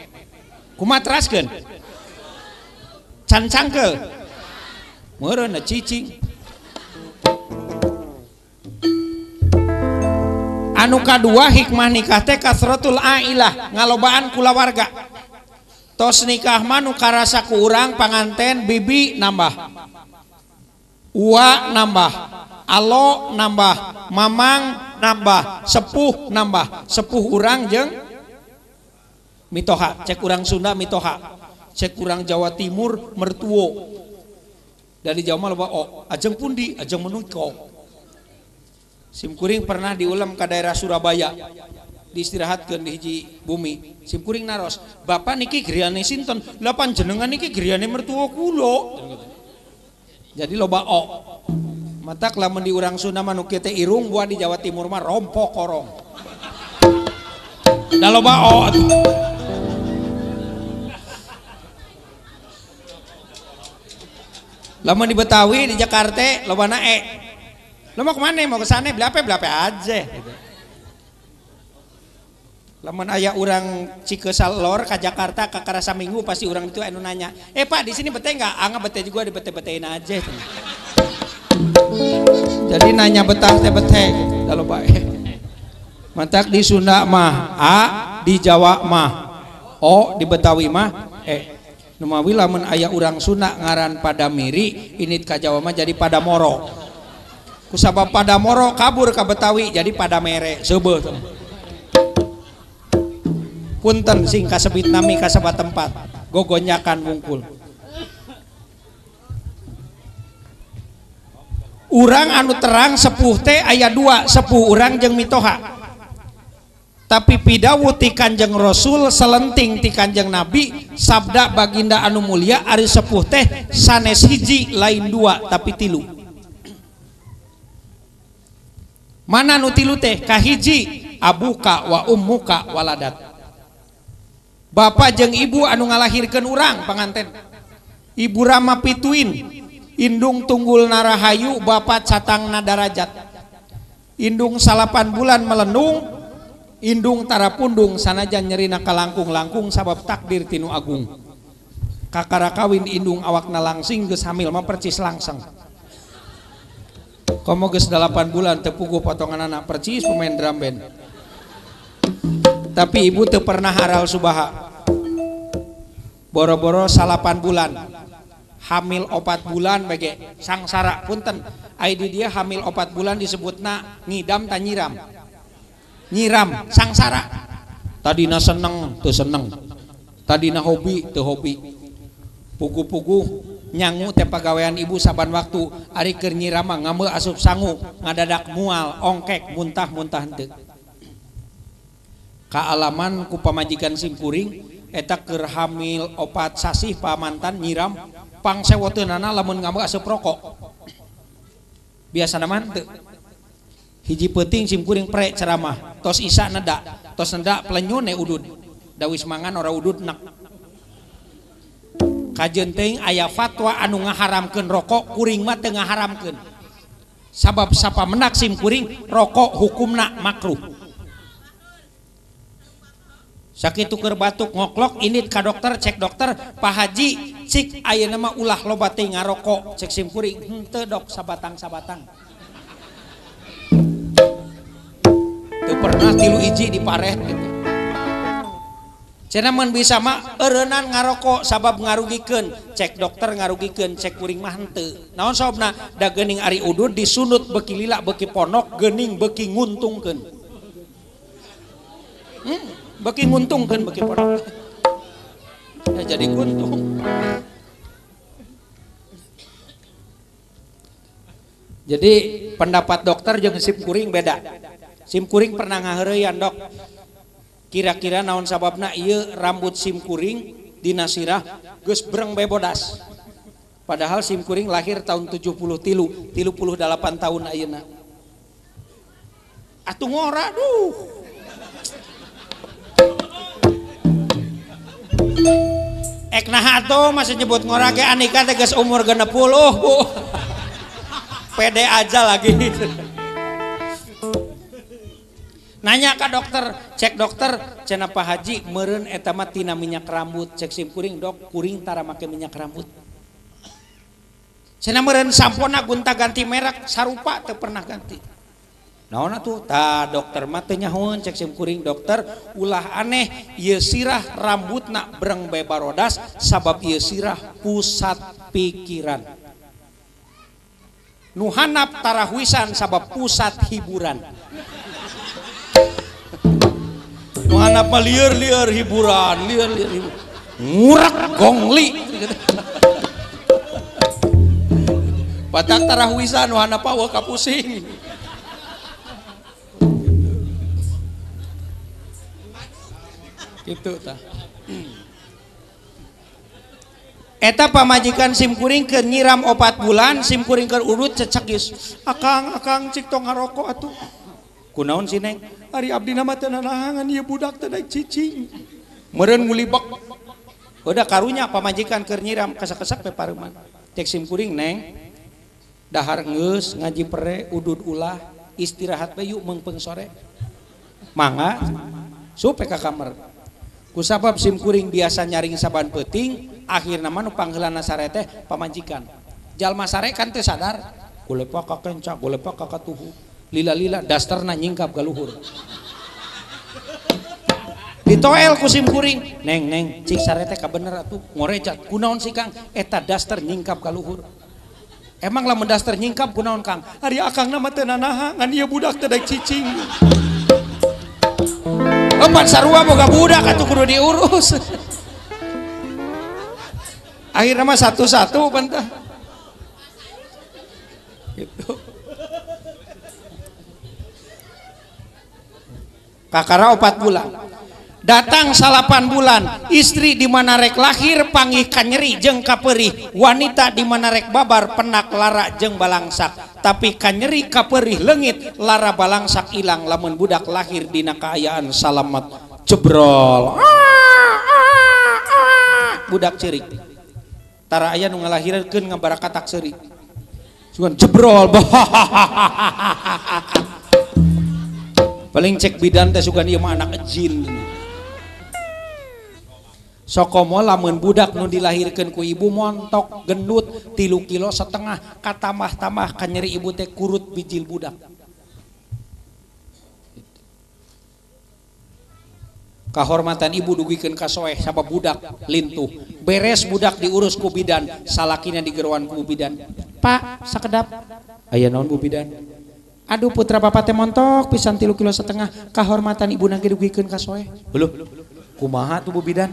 Kumaha teraskeun? Can cangkeul. Meureun cicing. Anu kadua hikmah nikah teh kasratul ailah, ngalobaan kulawarga. Tos nikah mah nu karasa ku urang panganten bibi nambah, uwa nambah, alo nambah, mamang nambah, sepuh nambah. Sepuh urang jeung mitoha, cek urang Sunda mitoha, cek urang Jawa Timur mertuo. Dari Jawa mah loba o, ajeng pundi, ajeng menuko. Simkuring pernah diulam ke daerah Surabaya, diistirahatkan di hiji bumi. Simkuring naros, bapak niki griyane sinten? Lah panjenengan niki griyane mertua kula. Jadi loba o. Matak lamun di urang Sunda mah nu kieu teh irung, buah di Jawa Timur mah rompok korong. Da loba o. Lamun di Betawi, di Jakarta lobana e. Lo mau kemana? Mau kesana? Beli apa aja. Gitu. Lamun aya urang Cikesal lor ke Jakarta ke Karasa Minggu pasti urang itu anu nanya, "Pak, di sini bete enggak?" Ah, bete juga dibete-betein aja. Jadi nanya betah teh bete gitu. Lalu Pak. Mantak di Sunda mah A, di Jawa mah O, di Betawi mah E. Numawi lamun aya urang Sunda ngaran Padamiri, ini ka Jawa mah jadi Padamoro. Kusabab Padamoro kabur ka Betawi jadi Padamere seubeuh. Punten sing kasebit nami kasebat tempat gogonyakan wungkul. Urang anu terang sepuh teh aya dua, sepuh urang jeung mitoha. Tapi pidawu ti Kanjeng Rasul selenting ti Kanjeng Nabi sabda baginda anu mulia ari sepuh teh sanes hiji lain dua tapi tilu. Mana nu tilu teh? Kahiji abuka wa ummuka waladat. Bapak jeung ibu anu ngalahirkeun urang panganten. Ibu rama pituin, indung tunggul narahayu, bapak catangna darajat. Indung 8 bulan melendung, indung tarapundung sanajan nyerina kalangkung-langkung sabab takdir tinu agung. Kakara kawin indung awakna langsing geus hamil mah percis langseng. Komo geus 8 bulan teu puguh potongan anak percis pemain drum band. Tapi ibu teu pernah haral subaha. Boro-boro 8 bulan. Hamil 4 bulan bege sangsara punten. Ai di dia hamil 4 bulan disebutna ngidam ta nyiram. Nyiram sangsara. Tadina seneng teu seneng. Tadina hobi teu hobi. Puguh-puguh nyangu teh pagawean ibu saban waktu ari keur nyiram mah ngambeu asup sangu ngadadak mual ongkek muntah-muntah henteu. Kaalaman ku pamajikan simkuring eta keur hamil 4 sasih pamantan nyiram pangsewoteunana lamun ngambeu asup rokok. Biasana mah henteu. Hiji peuting simkuring pre ceramah tos isa neda tos neda pelenyune udud da wis mangan ora udud nek. Kajeun teuing aya fatwa anu ngaharamkeun rokok kuring mah teu ngaharamkeun. Sabab sapa menak simkuring rokok hukumna makruh. Sakitu keur batuk ngoklok indit ka dokter cek dokter Pak Haji cik ayeuna mah ulah loba teh ngarokok cek simkuring henteu dok sabatang-sabatang. Teu pernah 3 iji diparet gitu. Cenah mun bisa mah eureunnan ngarokok sabab ngarugikeun, cek dokter ngarugikeun, cek kuring mah henteu. Naon sababna? Da geuning ari udud disunut beuki lila beuki ponok geuning beuki nguntungkeun. Beuki nguntungkeun beuki ponok. Ya jadi guntung. Jadi pendapat dokter jeung simkuring beda. Simkuring pernah ngaheureuyan dok. Kira-kira naon sababna ieu rambut simkuring dina sirah geus breng bae bodas. Padahal simkuring lahir tahun 73, 38 tahun ayeuna. Atuh ngora duh. Ek naha atuh masih nyebut ngora ge Anika teh geus umur 60, Bu. Pede aja lagi. Nanya ke dokter, cek dokter, cenah Pak Haji meureun eta mah tina minyak rambut, cek simkuring dok kuring tara make minyak rambut. Cenah meureun sampona gonta-ganti merek sarupa teu pernah ganti. Naon atuh? Tah dokter mah teu nyahoeun cek sim kuring dokter ulah aneh ieu sirah rambutna breng bae barodas sabab ieu sirah pusat pikiran. Nu hanap tarahuisan sabab pusat hiburan. Nu hanap mah lieur-lieur hiburan, lieur-lieur hiburan. Ngurek gongli. Batak tarahuisan nu hanap mah kapusing. Gitu tah. Eta pamajikan sim kuring keur nyiram 4 bulan, sim kuring keur urut cecek geus. Akang, akang cik tong ngarokok atuh. Kunaon si Neng? Ari abdi na mah teu nanahangan ieu budak teh daek cicing. Meureun ngulibek. Udah karunya pamajikan keur nyiram kesak-kesak pe pareuman. Cek sim kuring Neng, dahar geus ngaji pere udud ulah istirahat we yuk meungpeung sore. Mangga supe ka kamar. Kusabab sim kuring biasa nyaring saban peuting, akhirna mah nu pangheulana sare teh pamajikan. Jalma sare kan teu sadar, golepak ka kenca, golepak ka katuhu. Lila-lila dasterna nyingkap ka luhur. Ditoel ku sim kuring, "Neng, neng, cik sare teh kabener atuh, ngorejat. Kunaon sih Kang? Eta daster nyingkap ka luhur." Emang lamun daster nyingkap kunaon Kang? Ari akangna mah teu nanaha, ngan ieu budak teh daek cicing. Empat sarua boga budak atuh kudu diurus. Akhirnya mah satu-satu bantah. Gitu. Kakara 4 bulan. Datang 8 bulan, istri di mana rek lahir panggih kanyeri jeung kaperih, wanita di mana rek babar penak lara jeung balangsak. Tapi kanyeri kaperih leungit, lara balangsak ilang lamun budak lahir dina kaayaan salamat jebrol. Budak ceurik. Tara aya nu ngalahirkeun ngabarakatak seuri. Sugan jebrol. Paling cek bidan teh sugan ieu mah anak jin. Sokomo lamun budak nu dilahirkeun ku ibu montok gendut 3,5 kilo katambah-tambah kanyeri ibu teh kurut bijil budak. Kahormatan ibu dugikeun ka soeh sabab budak lintuh. Beres budak diurus ku bidan, salakina digeroan ku bidan. Pak, sakedap. Aya naon Bu bidan? Aduh putra bapak teh montok pisan 3,5 kilo, kahormatan ibu nage dugikeun ka soeh. Belum. Kumaha tuh Bu bidan?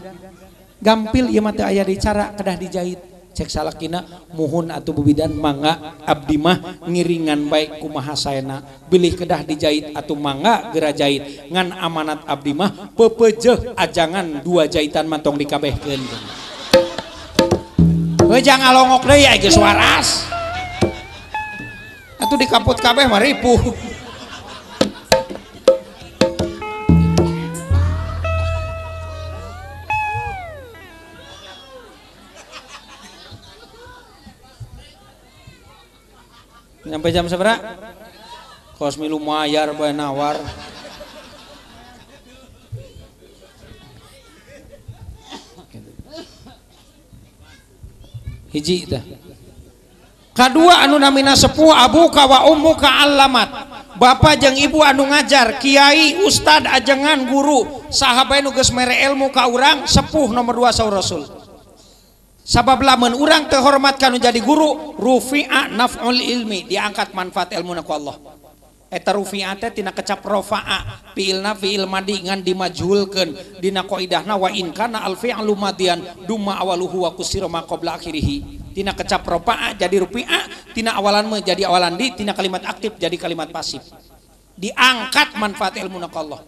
Gampil ieu mah teu aya di cara kedah dijahit. Cek salakina muhun atuh Bu bidan mangga abdi mah ngiringan baik kumaha saena bilih kedah dijahit atuh mangga geura jahit ngan amanat abdi mah pepeujeuh ajangan 2 jahitan mah tong dikabehkeun. Heuh jangan ngalongok deui aya geus waras. Atuh dikamput kabeh mah ripuh. Nyampe jam seberapa? Kos milu mayar bae nawar. Hiji tah. Kadua anu namina sepuh abuka wa ummuka allamat. Bapak jeung ibu anu ngajar, kiai, ustad, ajengan, guru, saha bae nu geus mere ilmu ka urang, sepuh nomor 2 saur Rasul. Sabab lamun urang teu hormat ka nu jadi guru, rufi'a naf'ul ilmi, diangkat manfaat ilmuna ku Allah. Eta rufi'a teh tina kecap rofa'a, fi'ilna fi'il madi ngan dimajhulkeun dina qaidahna wa in kana al fi'lu madian dumma awaluhu wa kusira ma qabla akhirih. Tina kecap rofa'a jadi rufi'a, tina awalan me jadi awalan di, tina kalimat aktif jadi kalimat pasif. Diangkat manfaat ilmuna ku Allah.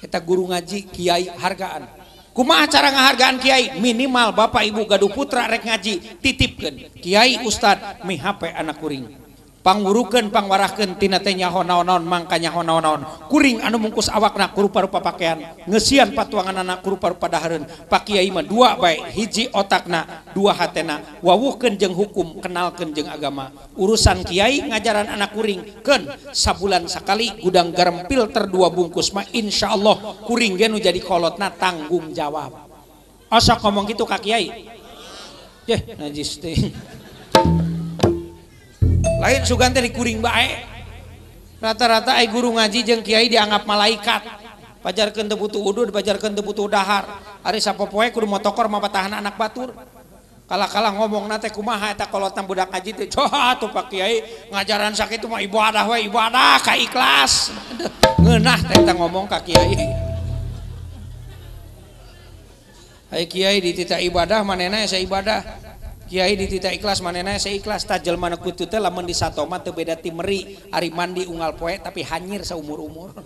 Eta guru ngaji kiai hargaan. Kumaha cara ngahargaan kiai? Minimal bapak ibu gaduh putra rek ngaji titipkeun kiai ustad mi HP anak kuring. Pangwurukeun pangwarahkeun tina teh nyaho naon-naon mangka nyaho naon-naon. Kuring anu mungkus awakna ku rupa-rupa pakaian, ngeusian patuanganana ku rupa-rupa dahareun. Pak kiai mah 2 bae, hiji otakna, 2 hatena. Wawuhkeun jeung hukum, kenalkeun jeung agama. Urusan kiai ngajaran anak kuring keun sabulan sakali gudang garam filter 2 bungkus mah insyaallah kuring ge nu jadi kolotna tanggung jawab. Osok ngomong gitu ka kiai. Yeh najis teh. Lain sugan teh dikuring bae. Rata-rata ai guru ngaji jeung kiai dianggap malaikat. Pajarkeun teu butuh udud, pajarkeun teu butuh dahar. Ari sapopoe kudu motokor mapatahan anak batur. Kalah-kalah ngomongna teh kumaha eta kolotna budak ngaji teh. Coh atuh Pak Kiai ngajaran sakitu mah ibadah we ibadah ka ikhlas. Ngeunah teh eta ngomong ka kiai. Ai kiai dititah ibadah manehna asa ibadah. Kiai dititah ikhlas manehna asa ikhlas. Tah jelema nu kitu teh lamun disato mah teu beda ti meri, ari mandi unggal poe tapi hanyir saumur-umur.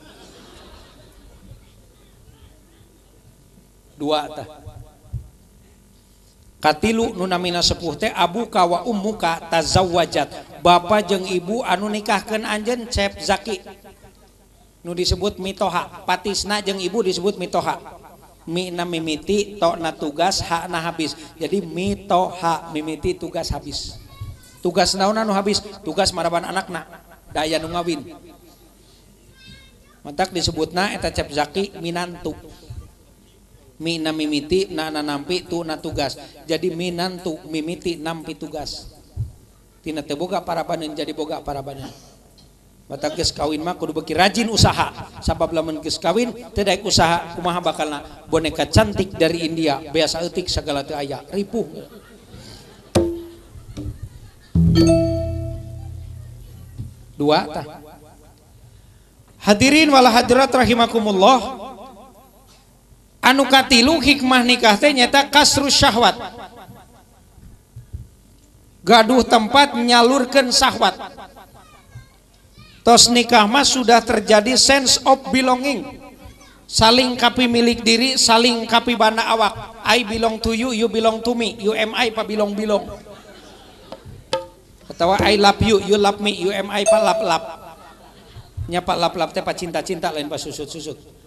Dua tah. Katilu nu namina sepuh teh abuka wa ummuka tazawwajat. Bapa jeung ibu anu nikahkeun anjeun Cep Zaki. Nu disebut mitoha, patisna jeung ibu disebut mitoha. Mi na mimiti, to na tugas, ha na habis. Jadi mitoha mimiti tugas habis. Tugas naon anu habis? Tugas maraban anakna, daya nu ngawin. Matak disebutna eta Cep Zaki minantu. Mi na mimiti, na na nampi, tu na tugas. Jadi minantu mimiti nampi tugas. Tina teu boga parabaneun jadi boga parabaneun. Matak geus kawin mah kudu beuki rajin usaha. Sabab lamun geus kawin teu daek usaha kumaha bakalna boneka cantik dari India biasa eutik sagala teu aya ripuh. Dua tah. Hadirin wal hadirat rahimakumullah. Anu katilu hikmah nikah teh nyata kasrus syahwat. Gaduh tempat nyalurkeun syahwat. Tos nikah mah sudah terjadi sense of belonging. Saling kapi milik diri, saling kapi bana awak. I belong to you, you belong to me. You am I pa belong belong. Atau I love you, you love me. You am I pa lap lap. Nya pa lap lap teh pa cinta-cinta lain pa susut-susut.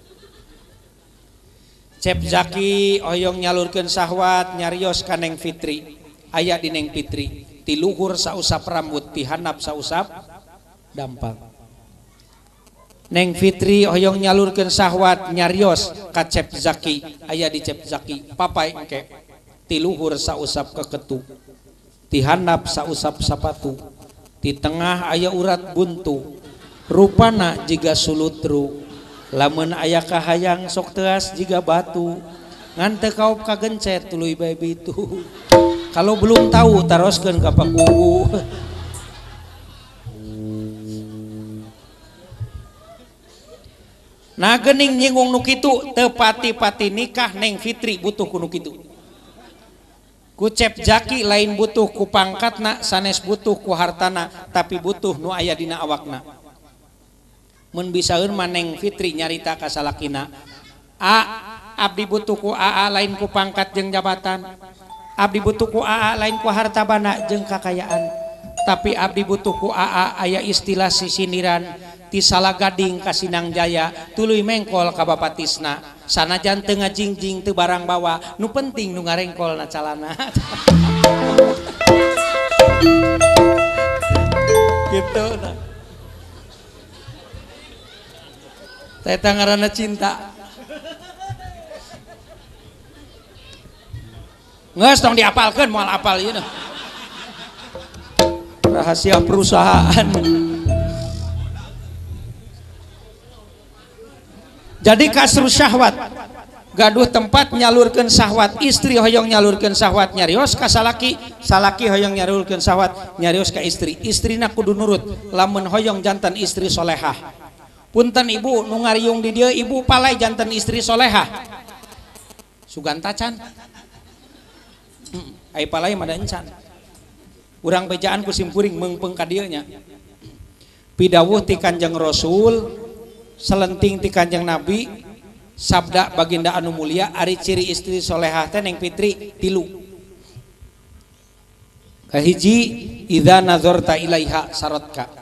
Cep Zaki hoyong nyalurkeun syahwat nyarios ka Neng Fitri. Aya di Neng Fitri, ti luhur sausap rambut, ti handap sausap dampal. Neng Fitri hoyong nyalurkeun syahwat nyarios ka Cep Zaki, aya di Cep Zaki, papai engke ti luhur sausap keketu, ti handap sausap sapatu, ti tengah aya urat buntu, rupana jiga sulutru. Lamun aya kahayang sok teas jiga batu, ngan teu kaop kagencet tuluy bae bitu. Kalau belum tahu taroskeun ka Pak Kuwu. Nah geuning nyinggung nu kitu teu pati-pati nikah Neng Fitri butuh ku nu kitu. Ku Cep Zaki lain butuh ku pangkatna sanes butuh ku hartana tapi butuh nu aya dina awakna. Mun bisaeun mah Neng Fitri nyarita ka salakina, "A, abdi butuh ku aa lain ku pangkat jeung jabatan. Abdi butuh ku aa lain ku harta bana jeung kakayaan. Tapi abdi butuh ku aa aya istilah sisindiran ti Salagading ka Sinang Jaya tuluy mengkol ka Bapak Tisna. Sanajan teu ngajingjing teu barang bawa, nu penting nu ngarengkol na calana." Gitu nah. Eta ngaranna cinta. Geus tong diapalkeun moal apal ieu. Rahasia perusahaan. Jadi kasru syahwat. Gaduh tempat nyalurkeun syahwat, istri hoyong nyalurkeun syahwat nyarios ka salaki, salaki hoyong nyalurkeun syahwat nyarios ka istri. Istrina kudu nurut lamun hoyong jantan istri solehah. Punten ibu nu ngariung di dieu ibu palai jantan istri solehah. Sugan tacan. Ai palai mah da encan. Urang bejaan ku simkuring meungpeung ka dieu nya. Pidawuh ti Kanjeng Rasul, selenting ti Kanjeng Nabi, sabda baginda anu mulia ari ciri istri solehah teh Neng Fitri tilu. Kahiji idza nazarta ilaiha saratka.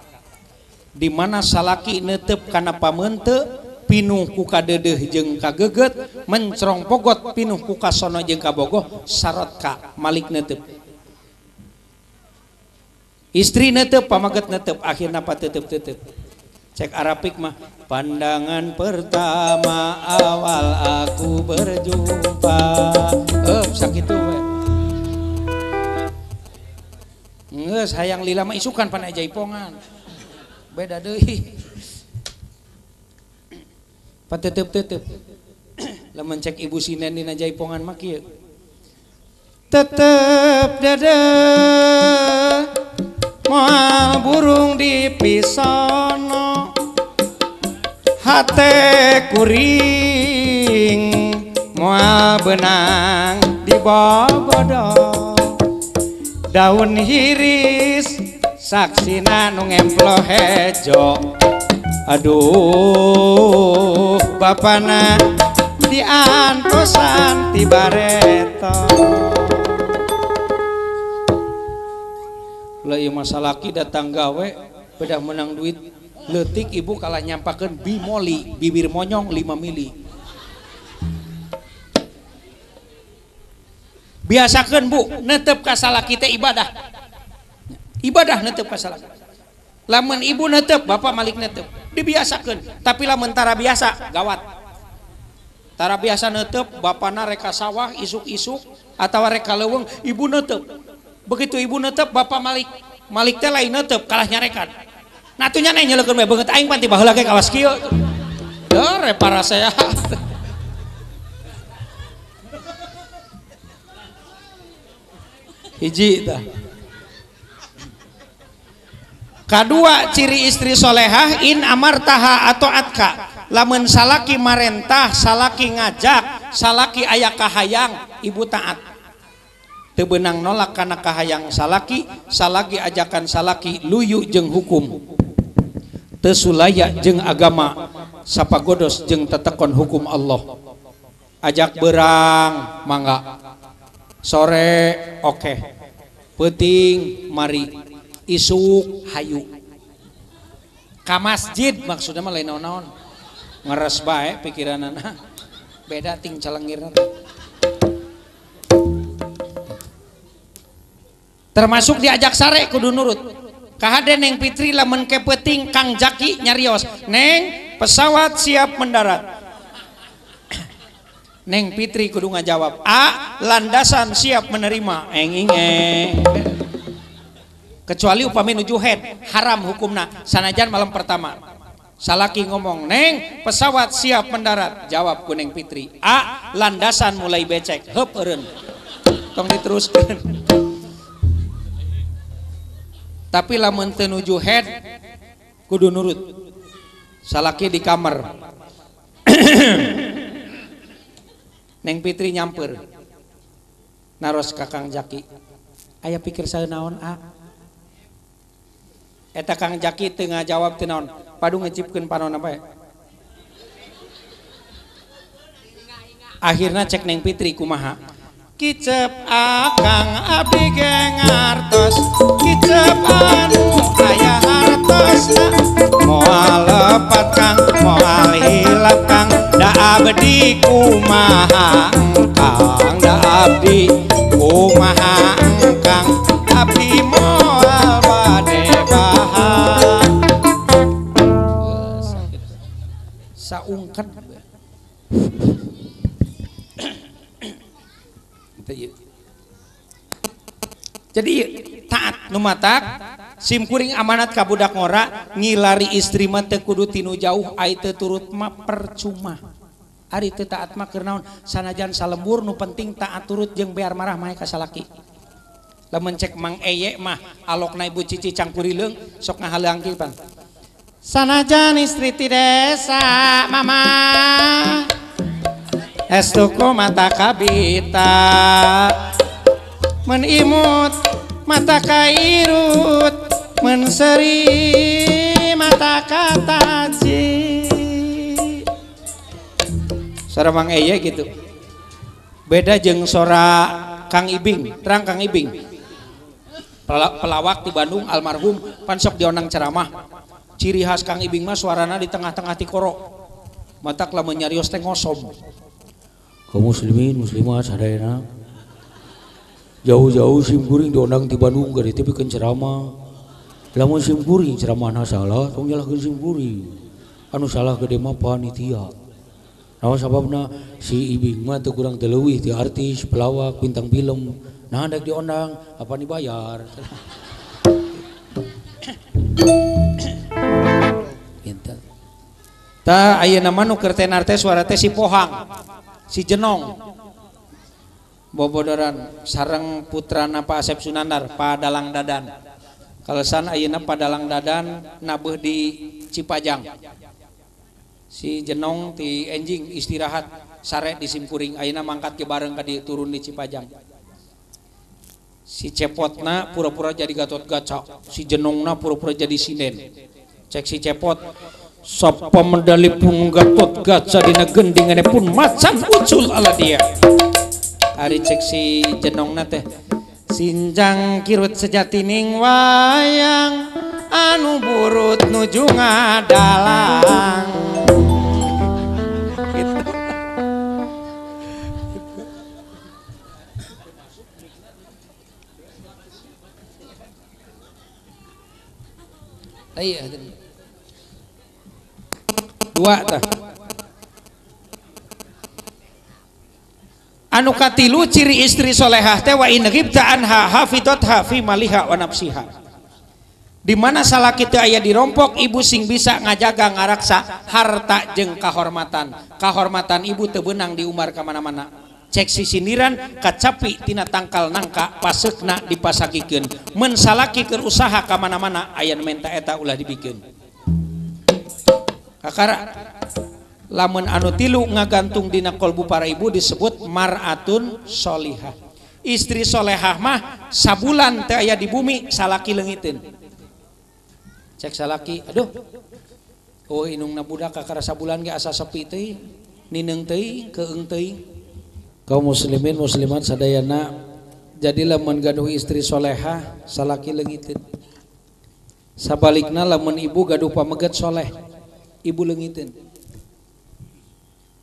Di mana salaki netep kana pamente pinuh ku kadeudeuh jeung kageget mencrong pogot pinuh ku kasono jeung kabogoh saratka malik netep. Istri netep pamaget netep akhirna patetep-tetep. Cek Arabik mah pandangan pertama awal aku berjumpa. Sakitu we. Geus hayang lila mah isukan pan aya jaipongan. Beda deui. Patetep-tetep. Lamun cek ibu sinen dina jaipongan mah kieu. Tetep dede moal burung di pisono hate kuring moal benang di bobodo daun hiris saksina nu ngemplo hejo aduh bapana diantosan ti bareto. Lah ieu masalaki datang gawe pedah menang duit leutik ibu kalah nyampakeun bimoli bibir monyong 5 mili. Biasakeun bu netep ka salaki teh ibadah. Ibadah netep ka salaki. Lamun ibu netep bapak malik netep dibiasakeun, tapi lamun tara biasa gawat. Tara biasa netep bapana reka sawah isuk-isuk atawa reka leuweung ibu netep. Begitu ibu netep bapak malik malik teh lain netep kalah nyarekan. Nah atuh nya nyeleukeun we beungeut aing pan ti baheula ge kawas kieu. Deur reparasea. Hiji tah. Kadua ciri istri solehah in amartaha atau atka. Lamun salaki marentah, salaki ngajak, salaki aya kahayang, ibu taat. Teu beunang nolak kana kahayang salaki, salaki ajakan salaki luyu jeung hukum. Teu sulaya jeung agama, sapagodos jeung tetekon hukum Allah. Ajak berang mangga. Sore oke. Peuting mari. Isuk hayu. Ka masjid maksudna mah lain naon-naon. Ngeres bae pikiranana. Beda ting calengirna. Termasuk diajak sare kudu nurut. Kahade Neng Fitri lamun ke peuting Kang Jaki nyarios, "Neng, pesawat siap mendarat." Neng Fitri kudu ngajawab, "A, landasan siap menerima." Eng ing eng. Kecuali upami nuju head, haram hukumna sanajan malam pertama. Salaki ngomong, "Neng, pesawat siap mendarat." Jawab ku Neng Fitri, "A, landasan mulai becek." Heup eureun. Tong diteruskeun. Tapi lamun teu nuju head kudu nurut. Salaki di kamar. Neng Fitri nyamper. Naros ka Kang Jaki. Aya pikir saya naon a? Eta Kang Jaki teu ngajawab teu naon. Padu ngecipkeun panon apa ya? Akhirna cek Neng Fitri kumaha? Kicep akang abdi ge ngartos, kicep anu aya hartosna, moal lepat kang, moal hilap kang, da abdi kumaha engkang, da abdi kumaha engkang, abdi moal bade bahang. Saungket. Jadi taat nu matak sim kuring amanat ka budak ngora ngilari istri mah teu kudu tinu jauh ai teu turut mah percuma. Ari teu taat mah keur naon sanajan salembur nu penting taat turut jeung bear marah mah ka salaki. Lamun cek Mang Eye mah alokna ibu Cici cangkurileung sok ngahaleang kieu pan. Sanajan istri ti desa mama estuku mata kabita menimut mata kairut menseri mata kataji. Sora Mang Eye gitu. Beda jeung sora Kang Ibing, terang Kang Ibing. Pelawak di Bandung almarhum pan sok dionang ceramah. Ciri khas Kang Ibing mah suarana di tengah-tengah tikoro. Matak lamun nyarios teh ngosom. Kaum muslimin muslimat sadayana jauh-jauh sim kuring diundang di Bandung gede tapi kan ceramah. Lamun sim kuring ceramahna salah tong nyalahkeun sim kuring. Anu salah gede mah panitia. Naon sababna si Ibing mah teu kurang teu leuwih ti artis, pelawak, bintang film. Nah dek diundang apa dibayar. Gitu. Tah ayeuna mah nu keur tenar teh suara teh si Pohang, si Jenong. Bobodoran sareng putrana Pak Asep Sunandar, Padalang Dadan. Kalesan ayeuna Padalang Dadan nabeuh di Cipajang. Si Jenong ti enjing istirahat sare di simkuring ayeuna mangkat ke bareng ka dieu turun di Cipajang. Si Cepotna pura-pura jadi Gatot Kaca, si Jenongna pura-pura jadi sinden. Cek si Cepot, sapa medali pun Gatot Kaca dina gendingane pun macan ucul ala dia. Ari cek si Jenongna teh, sinjang kirut sejatining wayang anu burut nuju ngadalang. Gitu. Iya, dua tah. Anu katilu ciri istri solehah teh wa in ghibta anha hafidhatha fi maliha wa nafsiha. Di mana salaki teu aya dirompok, ibu sing bisa ngajaga ngaraksa harta jeung kahormatan. Kahormatan ibu teu beunang diumbar ka mana-mana. Cek sisindiran kacapi tina tangkal nangka paseukna dipasakikeun. Mun salaki keur usaha ka mana-mana aya nu menta eta ulah dibikeun. Kakara lamun anu tilu ngagantung dina kolbu para ibu disebut mar'atun sholihah. Istri solehah mah sabulan teu aya di bumi salaki leungiteun. Cek salaki, aduh, oh inungna budak kakara sabulan ge asa sepi teuing, nineung teuing, keung teuing. Kaum muslimin muslimat sadayana, jadi lamun gaduh istri solehah salaki leungiteun. Sabalikna lamun ibu gaduh pameget soleh, ibu leungiteun.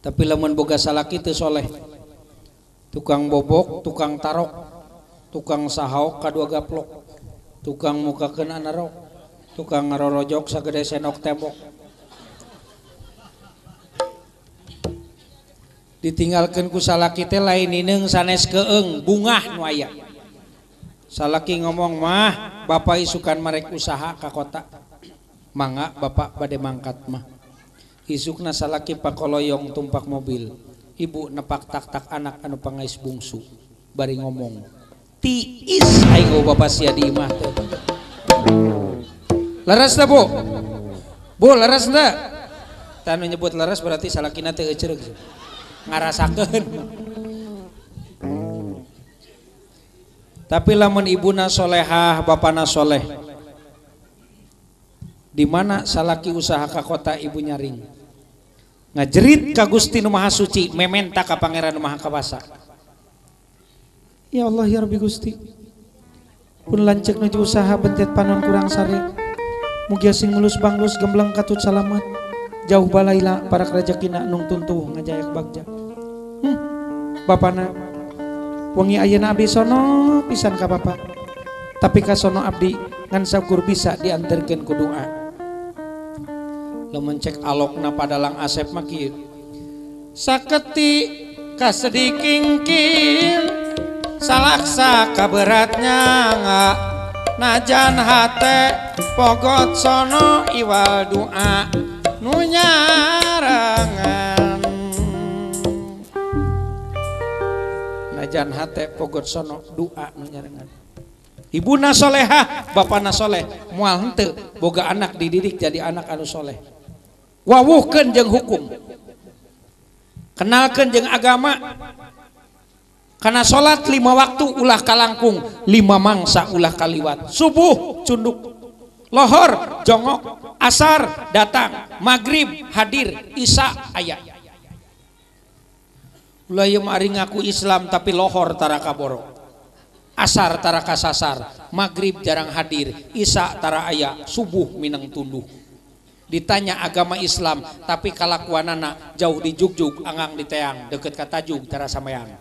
Tapi lamun boga salaki teu soleh, tukang bobok, tukang tarok, tukang sahaok kadua gaplok, tukang mukakeun anarok, tukang ngarorojok sagede senok tembok. Ditinggalkeun ku salaki teh lain nineung sanes keung, bungah nu aya. Salaki ngomong mah, bapak isukan marek usaha ka kota. Mangga bapak bade mangkat mah. Isukna salaki pakoloyong tumpak mobil. Ibu nepak tak-tak anak anu pangais bungsu. Bari ngomong, tiis aing bapak sia di imah teh. Leres teh Bu? Bu leres teh? Tah nu nyebut leres berarti salakina teh euceureuh. Ngarasakeun. Tapi lamun ibuna solehah, bapana soleh, di mana salaki usaha ka kota ibu nyaring, ngajerit ka Gusti Nu Maha Suci, mementa ka Pangeran Nu Maha Kawasa. Ya Allah ya Rabbi Gusti, pun lanceuk nuju usaha bentet panon kurang sare, mugia sing mulus banglus gembleng katut salamat, jauh balaila para rejekina nung tuntuh ngajayak bagja. Bapana wengi ayeuna abdi sono pisan ka bapa, tapi ka sono abdi ngan saukur bisa diantarkeun ku doa. Lamun cek alokna Padalang Asep mah kieu, saketi kasedikingkin salaksa kaberatnya nga najan hate pogot sono iwal doa nu nyarangan. Najan hate pogot sono doa nu nyarangan. Ibuna solehah, bapana soleh, moal henteu boga anak dididik jadi anak anu soleh. Wawuhkeun jeung hukum, kenalkeun jeung agama. Karena salat 5 waktu ulah kalangkung, 5 mangsa ulah kaliwat. Subuh cunduk, lohor jongok, asar datang, maghrib hadir, isya aya. Ulah ieu mah ari ngaku Islam tapi lohor tara kaboro, asar tara kasasar, maghrib jarang hadir, isya tara aya, subuh mineng tunduh. Ditanya agama Islam tapi kalakuanana jauh di jugjug, anggang di teang, deket ka tajug tara sameang.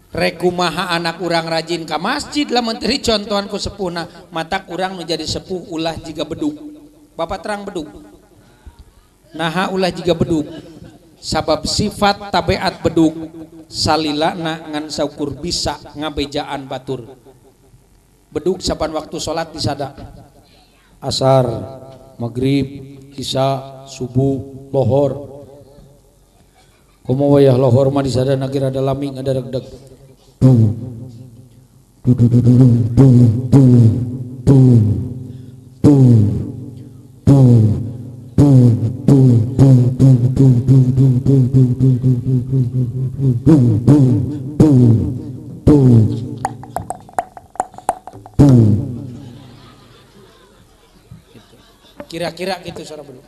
Rekumaha anak urang rajin ka masjid lamun teu dicontohan ku sepuhna, matak urang nu jadi sepuh ulah jiga bedug. Bapak terang bedug. Naha ulah jiga bedug. Sabab sifat tabiat bedug salilana ngan saukur bisa ngabejaan batur. Bedug saban waktu salat disada. Asar, maghrib, isya, subuh, lohor. Komo wayah lohor mah disada na ge rada lami ngadareg-deg. Du du du du du du du du du du kira-kira gitu suara bedug.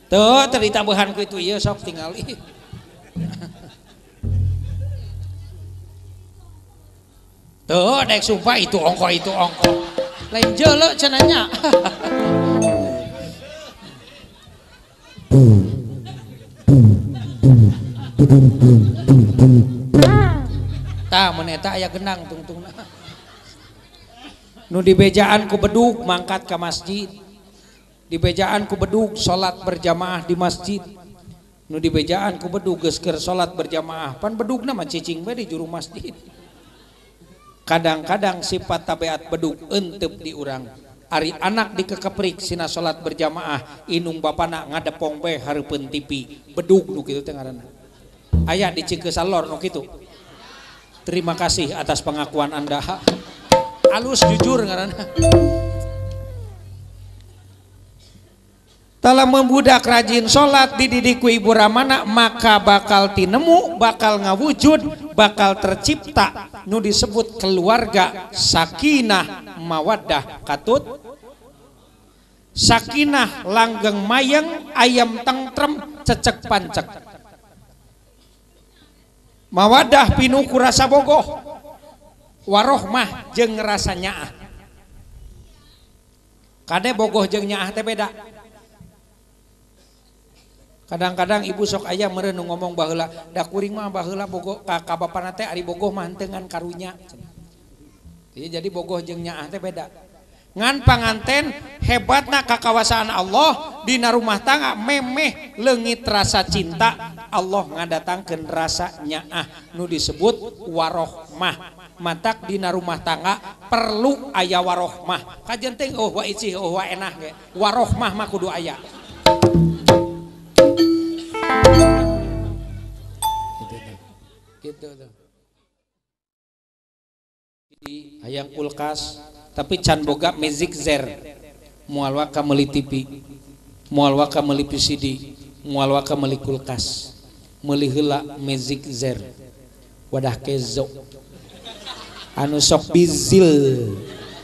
Tuh tadi tambahanku itu iya sok tinggal. Tuh dek sumpah itu ongko itu ongko. Lain jelek cenanya. Tah mun eta aya genang tungtungna. Nu dibejaan ku bedug mangkat ka masjid. Dibejaan ku bedug salat berjamaah di masjid. Nu dibejaan ku bedug geus keur salat berjamaah, pan bedugna mah cicing bae di juru masjid. Kadang-kadang sifat tabiat bedug entep di urang. Ari anak dikekeprik sina salat berjamaah, inung bapana ngadepong bae hareupeun TV. Bedug nu kitu teh ngaranna. Aya di Cikesalor nu kitu. Terima kasih atas pengakuan Anda. Alus jujur ngaranna. Dalam membudak rajin sholat dididik ku ibu ramana maka bakal tinemu, bakal ngawujud, bakal tercipta nu disebut keluarga sakinah mawaddah katut. Sakinah langgeng mayeng ayam tentrem cecek pancek. Mawaddah pinuh ku rasa bogoh, warohmah jeung rasa nyaah. Kade bogoh jeung nyaah teh beda. Kadang-kadang ibu sok aya meureun nu ngomong baheula, da kuring mah baheula bogoh ka bapana teh ari bogoh mah henteu ngan karunya. Jadi bogoh jeung nyaah teh beda. Ngan panganten hebatna kakawasaan Allah dina rumah tangga memeh leungit rasa cinta, Allah ngadatangkeun rasa nyaah nu disebut warohmah. Matak dina rumah tangga perlu aya warohmah. Kajen teh oh wa icih oh wa enah ge. Warohmah mah kudu aya. Gitu tuh. Di hayang kulkas tapi can boga magic zer, moal waka meuli TV, moal waka meuli VCD, moal waka meuli kulkas, meuli heula magic zer wadah kezo anu sok bizil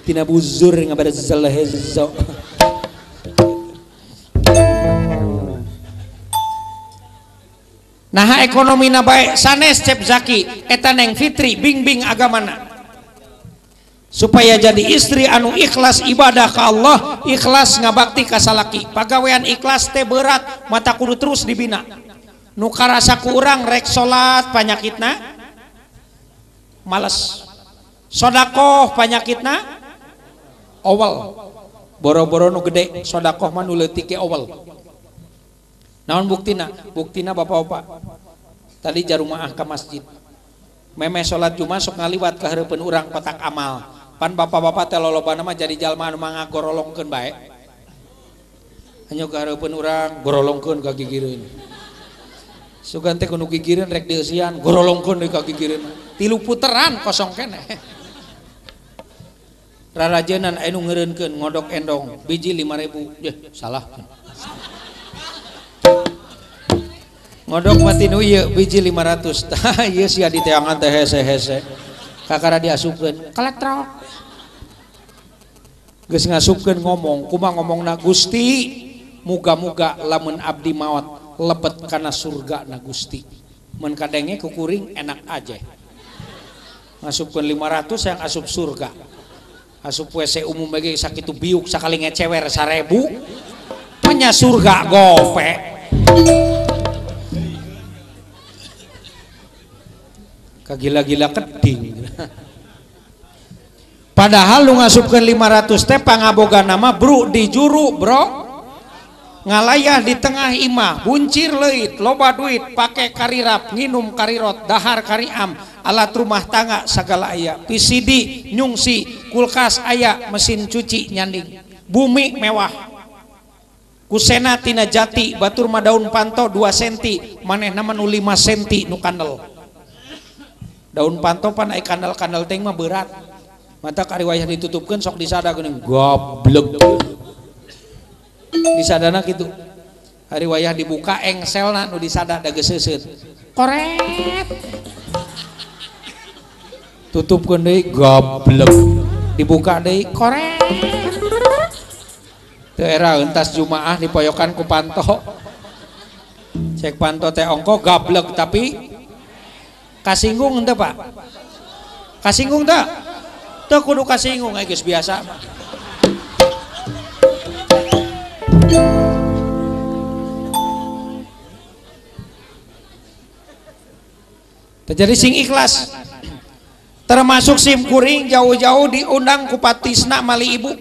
tina buzur ngabarezel hezo. Nah ekonomina baik sanes Cep Zaki eta Neng Fitri bingbing agamana supaya jadi istri anu ikhlas ibadah ka Allah, ikhlas ngabakti ka salaki. Pagawean ikhlas teh berat, mata kudu terus dibina. Nu karasa ku urang rek salat panyakitna males, sodakoh panyakitna owel, boro-boro nu gede sodakoh mah nu leutik ge owel. Naon buktina? Buktina bapak-bapak tadi jarumaah ke masjid memeh salat Jumat sok ngaliwat ka hareupeun urang kotak amal. Pan bapak-bapak teh lolobana mah jadi jalma anu mangagorolongkeun bae. Hanya ka hareupeun urang gorolongkeun ka gigireun. Sugan teh kudu gigireun rek dieusian gorolongkeun deui ka gigireun. Tilu puteran kosong keneh. Rarajenan anu ngeureunkeun ngodok endong biji 5000. Yeuh, salah. Ngodok mati nu ieu biji 500. Tah ieu sia diteangan teh hese-hese. Kakara diasupkeun kaletrok. Geus ngasupkeun ngomong, kumaha ngomongna Gusti, muga-muga lamun abdi maot lebet kana surga na Gusti. Mun kadenge ku kuring enak aja. Ngasupkeun 500 yang asup surga. Asup WC umum ge sakitu biuk sakali ngecewer 1000. Menya surga gope. Kagila-gila keding. Padahal lu ngasupkeun 500 teh pangaboga nama bro di juru bro. Ngalayah di tengah imah, buncir leuit, loba duit, pake karirap, nginum karirot, dahar kariam, alat rumah tangga sagala aya, PCD nyungsi, kulkas aya, mesin cuci nyanding, bumi mewah. Kusena tina jati, batur mah daun panto 2 senti, manehna mah nu 5 senti nu kandel. Daun panto pan ai kandel-kandel teh mah berat. Mata kari wayah ditutupkeun sok disada geuning goblok. Disadana kitu. Hari wayah dibuka engselna nu disada da geus seuseut. Koret. Tutupkeun deui goblok. Dibuka deui koret. Teu era entas Jumaah dipoyokan ku panto. Cek panto teh ongko gablek tapi kasinggung henteu Pak? Kasinggung teu? Teu kudu kasinggung geus biasa mah. Terjadi sing ikhlas. Termasuk sim kuring jauh-jauh diundang ku patisna mali ibu.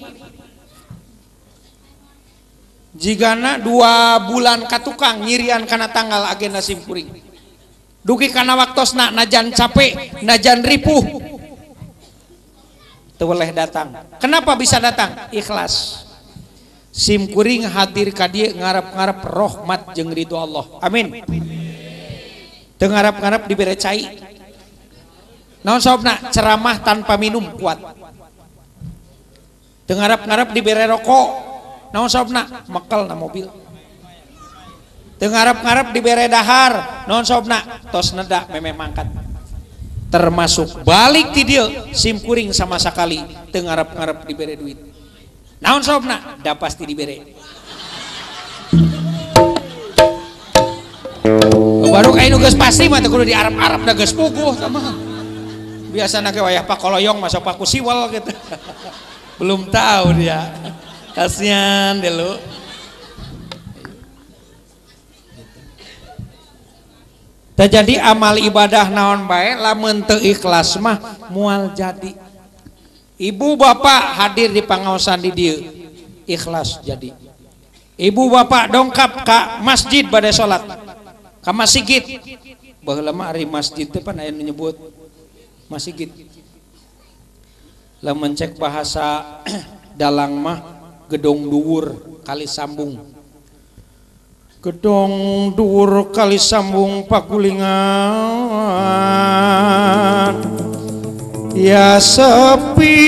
Jigana 2 bulan katukang nyirian kana tanggal agenda sim kuring. Dugi kana waktosna najan capek, najan ripuh. Teu weleh datang. Kenapa bisa datang? Ikhlas. Sim kuring hadir ka dieu ngarep-ngarep rahmat jeung ridho Allah. Amin. Teu ngarep-ngarep dibere cai. Naon sababna? Ceramah tanpa minum kuat. Teu ngarep-ngarep dibere rokok. Naon sababna? Mekel na mobil. Teu ngarep-ngarep dibere dahar. Naon sababna? Tos neda memeh mangkat. Termasuk balik ti dieu sim kuring sama sakali teu ngarep-ngarep dibere duit. Naon sababna? Da pasti dibere. Baru kayak nu geus pasti mah teu kudu di Arab-Arab da geus puguh sama. Biasana ge wayah pakoloyong masuk paku siwal gitu. Belum tahu dia. Kasihan deh lu. Terjadi amal ibadah naon bae lamun teu ikhlas mah moal jadi. Ibu bapak hadir di pangaosan di dieu ikhlas jadi. Ibu bapak dongkap ka masjid bade salat. Ka masjid. Baheula mah ari masjid teh pan aya nu nyebut masjid. Lamun cek bahasa dalang mah gedong dhuwur kali sambung. Gedong dhuwur kali sambung pagulingan. Ya sepi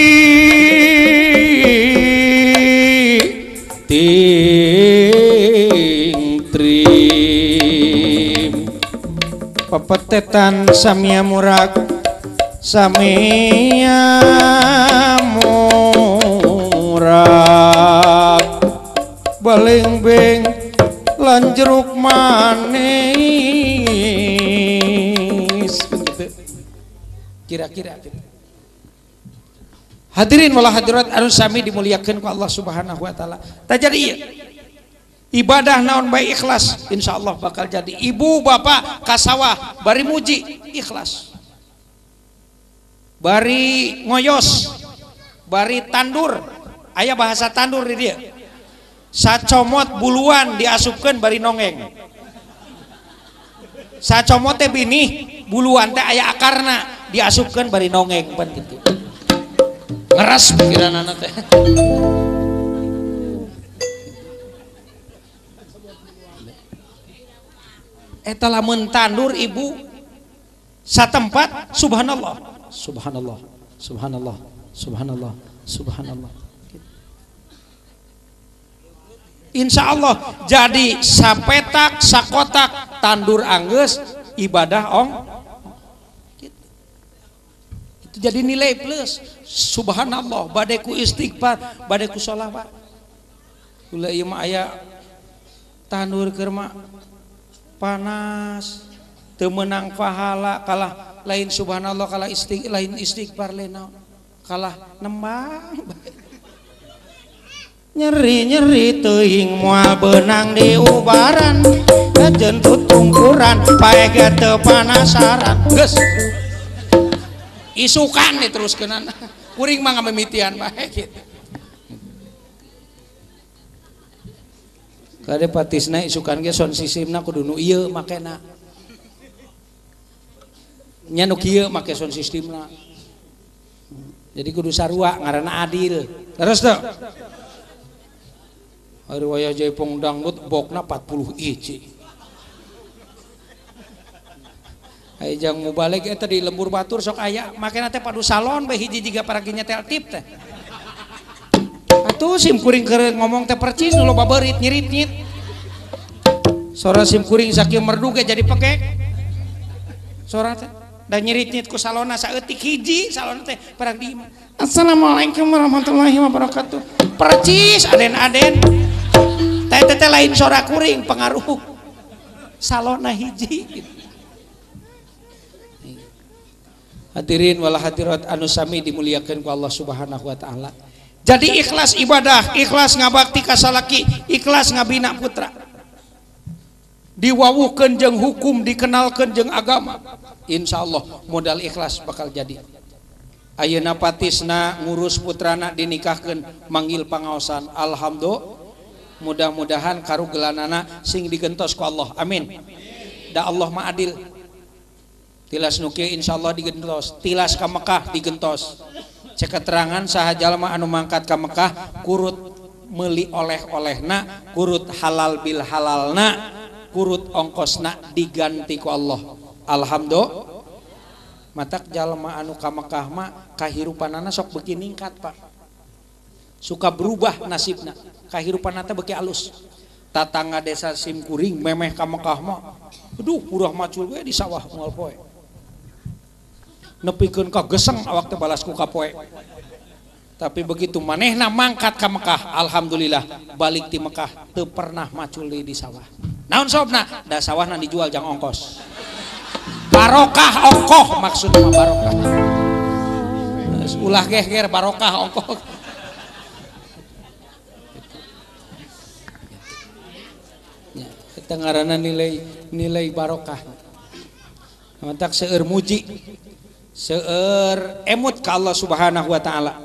ting trim pepetetan samia murag samia murag balengbeng lan jeruk manis. Kira-kira gitu. Hadirin wal hadirat anu sami dimuliakeun ku Allah Subhanahu wa taala. Tah jadi ieu ibadah naon bae ikhlas, insyaallah bakal jadi. Ibu bapak ka sawah bari muji ikhlas. Bari ngoyos, bari tandur. Aya bahasa tandur di dieu. Sacomot buluan diasupkeun bari nongeng. Sacomot teh binih, buluan teh aya akarna diasupkeun bari nongeng pan kitu. Ngeras pikiranana teh. Eta lamun tandur ibu satempat subhanallah, subhanallah, subhanallah, subhanallah, subhanallah. Insya Allah jadi sapetak sakotak tandur anggeus ibadah ong. Itu jadi nilai plus. Subhanallah badeku istighfar, badeku sholawat. Ulah ieu mah aya tandur keur mah panas, teu meunang pahala kalah lain subhanallah kalah istighfar lain istighfar lain naon. Kalah nembang. Nyeri-nyeri teuing moal beunang di ubaran, kajeun tutungkuran pae ge teu panasaran. Geus. Isukan diteruskeunana. Kuring mah ngamimitian bae kitu. Kade patisna isukan ge sound systemna kudu nu ieu makena. Nya nu kieu make sound systemna. Jadi kudu sarua ngaranna adil. Terus teu? Ari wayah jaipong dangdut bokna 40 hiji. Aya jang mubalig eta di lembur batur sok aya makena teh padu salon bae hiji jiga paragi nyetel tip teh. Atuh sim kuring keur ngomong teh percis nu loba beurit nyirit-nyit. Sora sim kuring sakieu merdu ge jadi pekek. Sora teh da nyirit-nyit ku salonna saeutik hiji salonna teh parang di imah. Assalamualaikum warahmatullahi wabarakatuh. Percis aden-aden. Teh teh lain sora kuring pengaruh salonna hiji. Hadirin wal hadirat anu sami dimuliakeun ku Allah Subhanahu wa taala. Jadi ikhlas ibadah, ikhlas ngabakti ka salaki, ikhlas ngabina putra. Diwawuhkeun jeung hukum, dikenalkeun jeung agama. Insyaallah modal ikhlas bakal jadi. Ayeuna patisna ngurus putrana dinikahkeun manggil pangaosan. Alhamdulillah. Mudah-mudahan karugelanana sing digentos ku Allah. Amin. Da Allah mah adil. Tilas nu kieu insyaallah digentos, tilas ka Mekah digentos. Cek keterangan saha jalma anu mangkat ka Mekah kurut meuli oleh-olehna, kurut halal bil halalna, kurut ongkosna diganti ku Allah. Alhamdulillah. Matak jalma anu ka Mekah mah kahirupanana sok beuki ningkat, Pak. Suka berubah nasibna, kahirupanana teh beuki alus. Tatangga desa simkuring memeh ka Mekah mah, aduh purah macul we di sawah moal poe. Nepikeun ka geseng awak teh balas ku kapoe. Tapi begitu manehna mangkat ka Mekah, alhamdulillah balik ti Mekah teu pernah macul di sawah. Naon sobna? Da sawahna dijual jang ongkos. Barokah ongkoh maksudna mah barokah. Ulah geger barokah ongkoh. Ya, eta ngaranna nilai barokah. Mantak seueur muji, seueur emut ka Allah Subhanahu wa taala.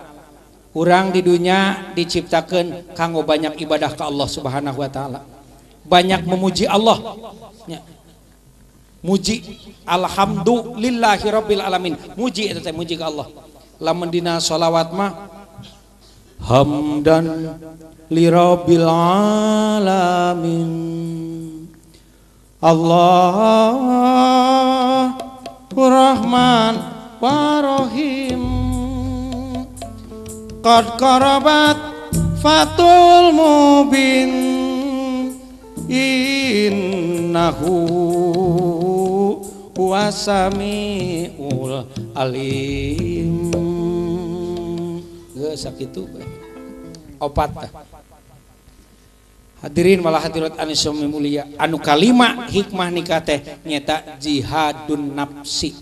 Urang di dunia diciptakeun kanggo banyak ibadah ka Allah Subhanahu wa taala. Banyak memuji Allah. Ya. Muji alhamdulillahirabbil alamin. Muji eta teh muji ka Allah. Lamun dina sholawat mah hamdan lirabbil alamin. Allah Rahman Rahim. Qad qarabat fatul mubin. Innahu huwasamiul alim. Geus sakitu opat tah. Hadirin malah hadirat anu sami mulia. Anu kalima hikmah nikah teh nyata jihadun nafsi.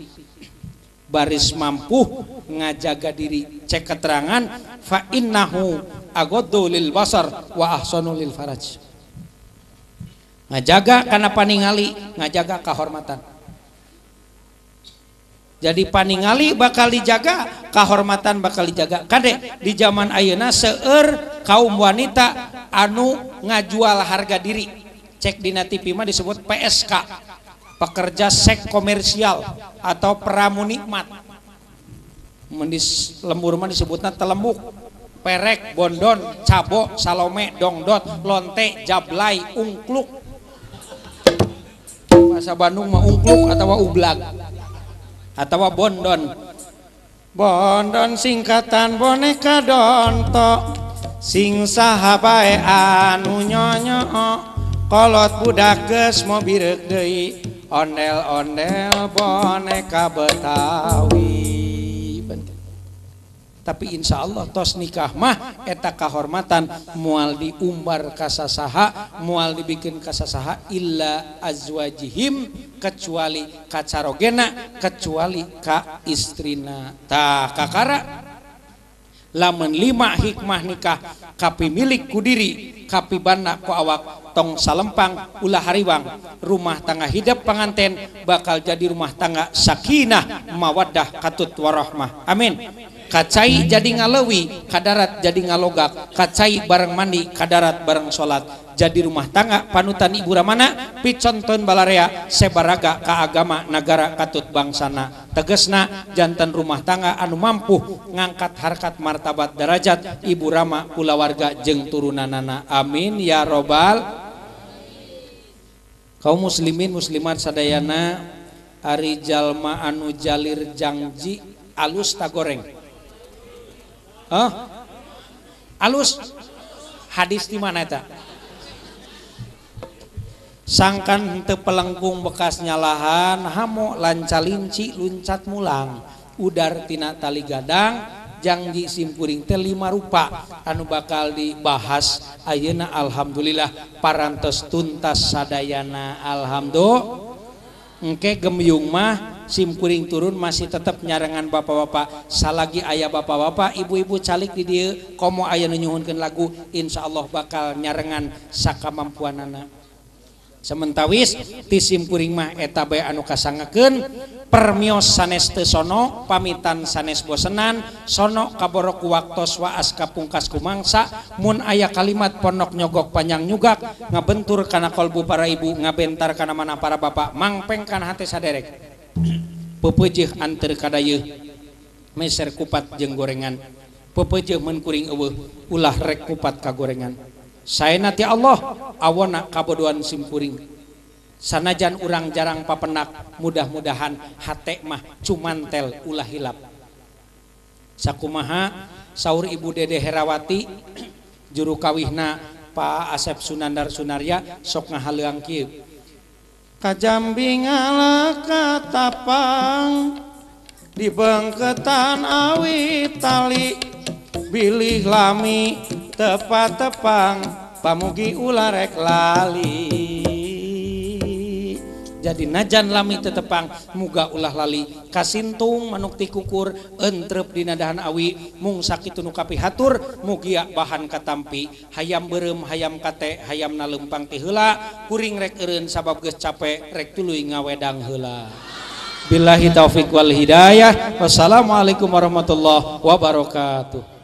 Baris mampu ngajaga diri. Cek keterangan fa innahu aghaddu lil basar wa ahsanu lil faraj. Ngajaga kana paningali, ngajaga kahormatan. Jadi paningali bakal dijaga, kahormatan bakal dijaga. Kade di zaman ayeuna seueur kaum wanita anu ngajual harga diri. Cek dina TV mah disebut PSK, pekerja seks komersial atau peramu nikmat. Mun di lembur mah disebutna telembuk, perek, bondon, cabo, salome, dongdot, lonte, jablay, ungkluk. Bahasa Bandung mah ungkluk atau ublag atau bondon. Bondon singkatan boneka donto, sing saha bae anu nyonyo, kolot budak geus mo bireuk deui, ondel-ondel boneka Betawi. Tapi insya Allah tos nikah mah eta kahormatan mual diumbar kasasaha, mual dibikin kasasaha illa azwajihim, kecuali kacarogena, kecuali ka istrina. Tah kakara lamun lima hikmah nikah kapi milik ku diri, kapi bana ku awak, tong salempang ulah hariwang. Rumah tangga hidup panganten bakal jadi rumah tangga sakinah mawaddah katut warahmah. Amin. Kacai jadi ngalewi, kadarat jadi ngalogak, kacai bareng mandi, kadarat bareng sholat. Jadi rumah tangga panutan ibu ramana piconton balarea sebaraga ka agama nagara katut bangsana. Tegesna janten rumah tangga anu mampu ngangkat harkat martabat derajat ibu rama kulawarga jeung turunanana. Amin ya robbal. Kaum muslimin muslimat sadayana, ari jalma anu jalir jangji alus ta goreng? Hah? Alus? Hadis di mana eta? Sangkan henteu pelengkung bekas nyalahan hamo lancalinci luncat mulang udar tina tali gadang. Jangji simkuring teh 5 rupa anu bakal dibahas ayeuna. Alhamdulillah parantos tuntas sadayana. Alhamdulillah. Engke gemyung mah simkuring turun masih tetep nyarengan bapak-bapak. Salagi aya bapak-bapak ibu-ibu calik di dieu komo aya nu nyuhunkeun lagu, insyaallah bakal nyarengan sakamampuanana. Sementawis ti simkuring mah eta bae anu kasangakeun. Permios sanes teu sono, pamitan sanes bosenan, sono kaborok waktos waas kapungkas kumangsa, mun aya kalimat ponok nyogok panjang nyugak, ngabentur kana kolbu para ibu, ngabentar kana mana para bapak, mangpeng kana hate saderek. Pepeujeuh anteur kadayeuh, meser kupat jeung gorengan. Pepeujeuh mun kuring eueuh, ulah rek kupat ka gorengan. Saena ti Allah awona kabodohan simkuring. Sanajan urang jarang papenak, mudah-mudahan hate mah cumantel ulah hilap. Sakumaha saur Ibu Dede Herawati juru kawihna Pak Asep Sunandar Sunarya sok ngahaleuang kieu. Kajambi ngala katapang di bengketan awi tali bilih lami tepat tepang pamugi ulah rek lali. Jadi najan lami tetepang muga ulah lali kasintung manuk ti kukur entrep dina dahan awi mung sakitu nu kapihatur mugia bahan katampi hayam beureum hayam kate hayam nalempang ti heula kuring rek eureun sabab geus cape rek tuluy ngawedang heula. Billahi taufik wal hidayah. Wassalamualaikum warahmatullahi wabarakatuh.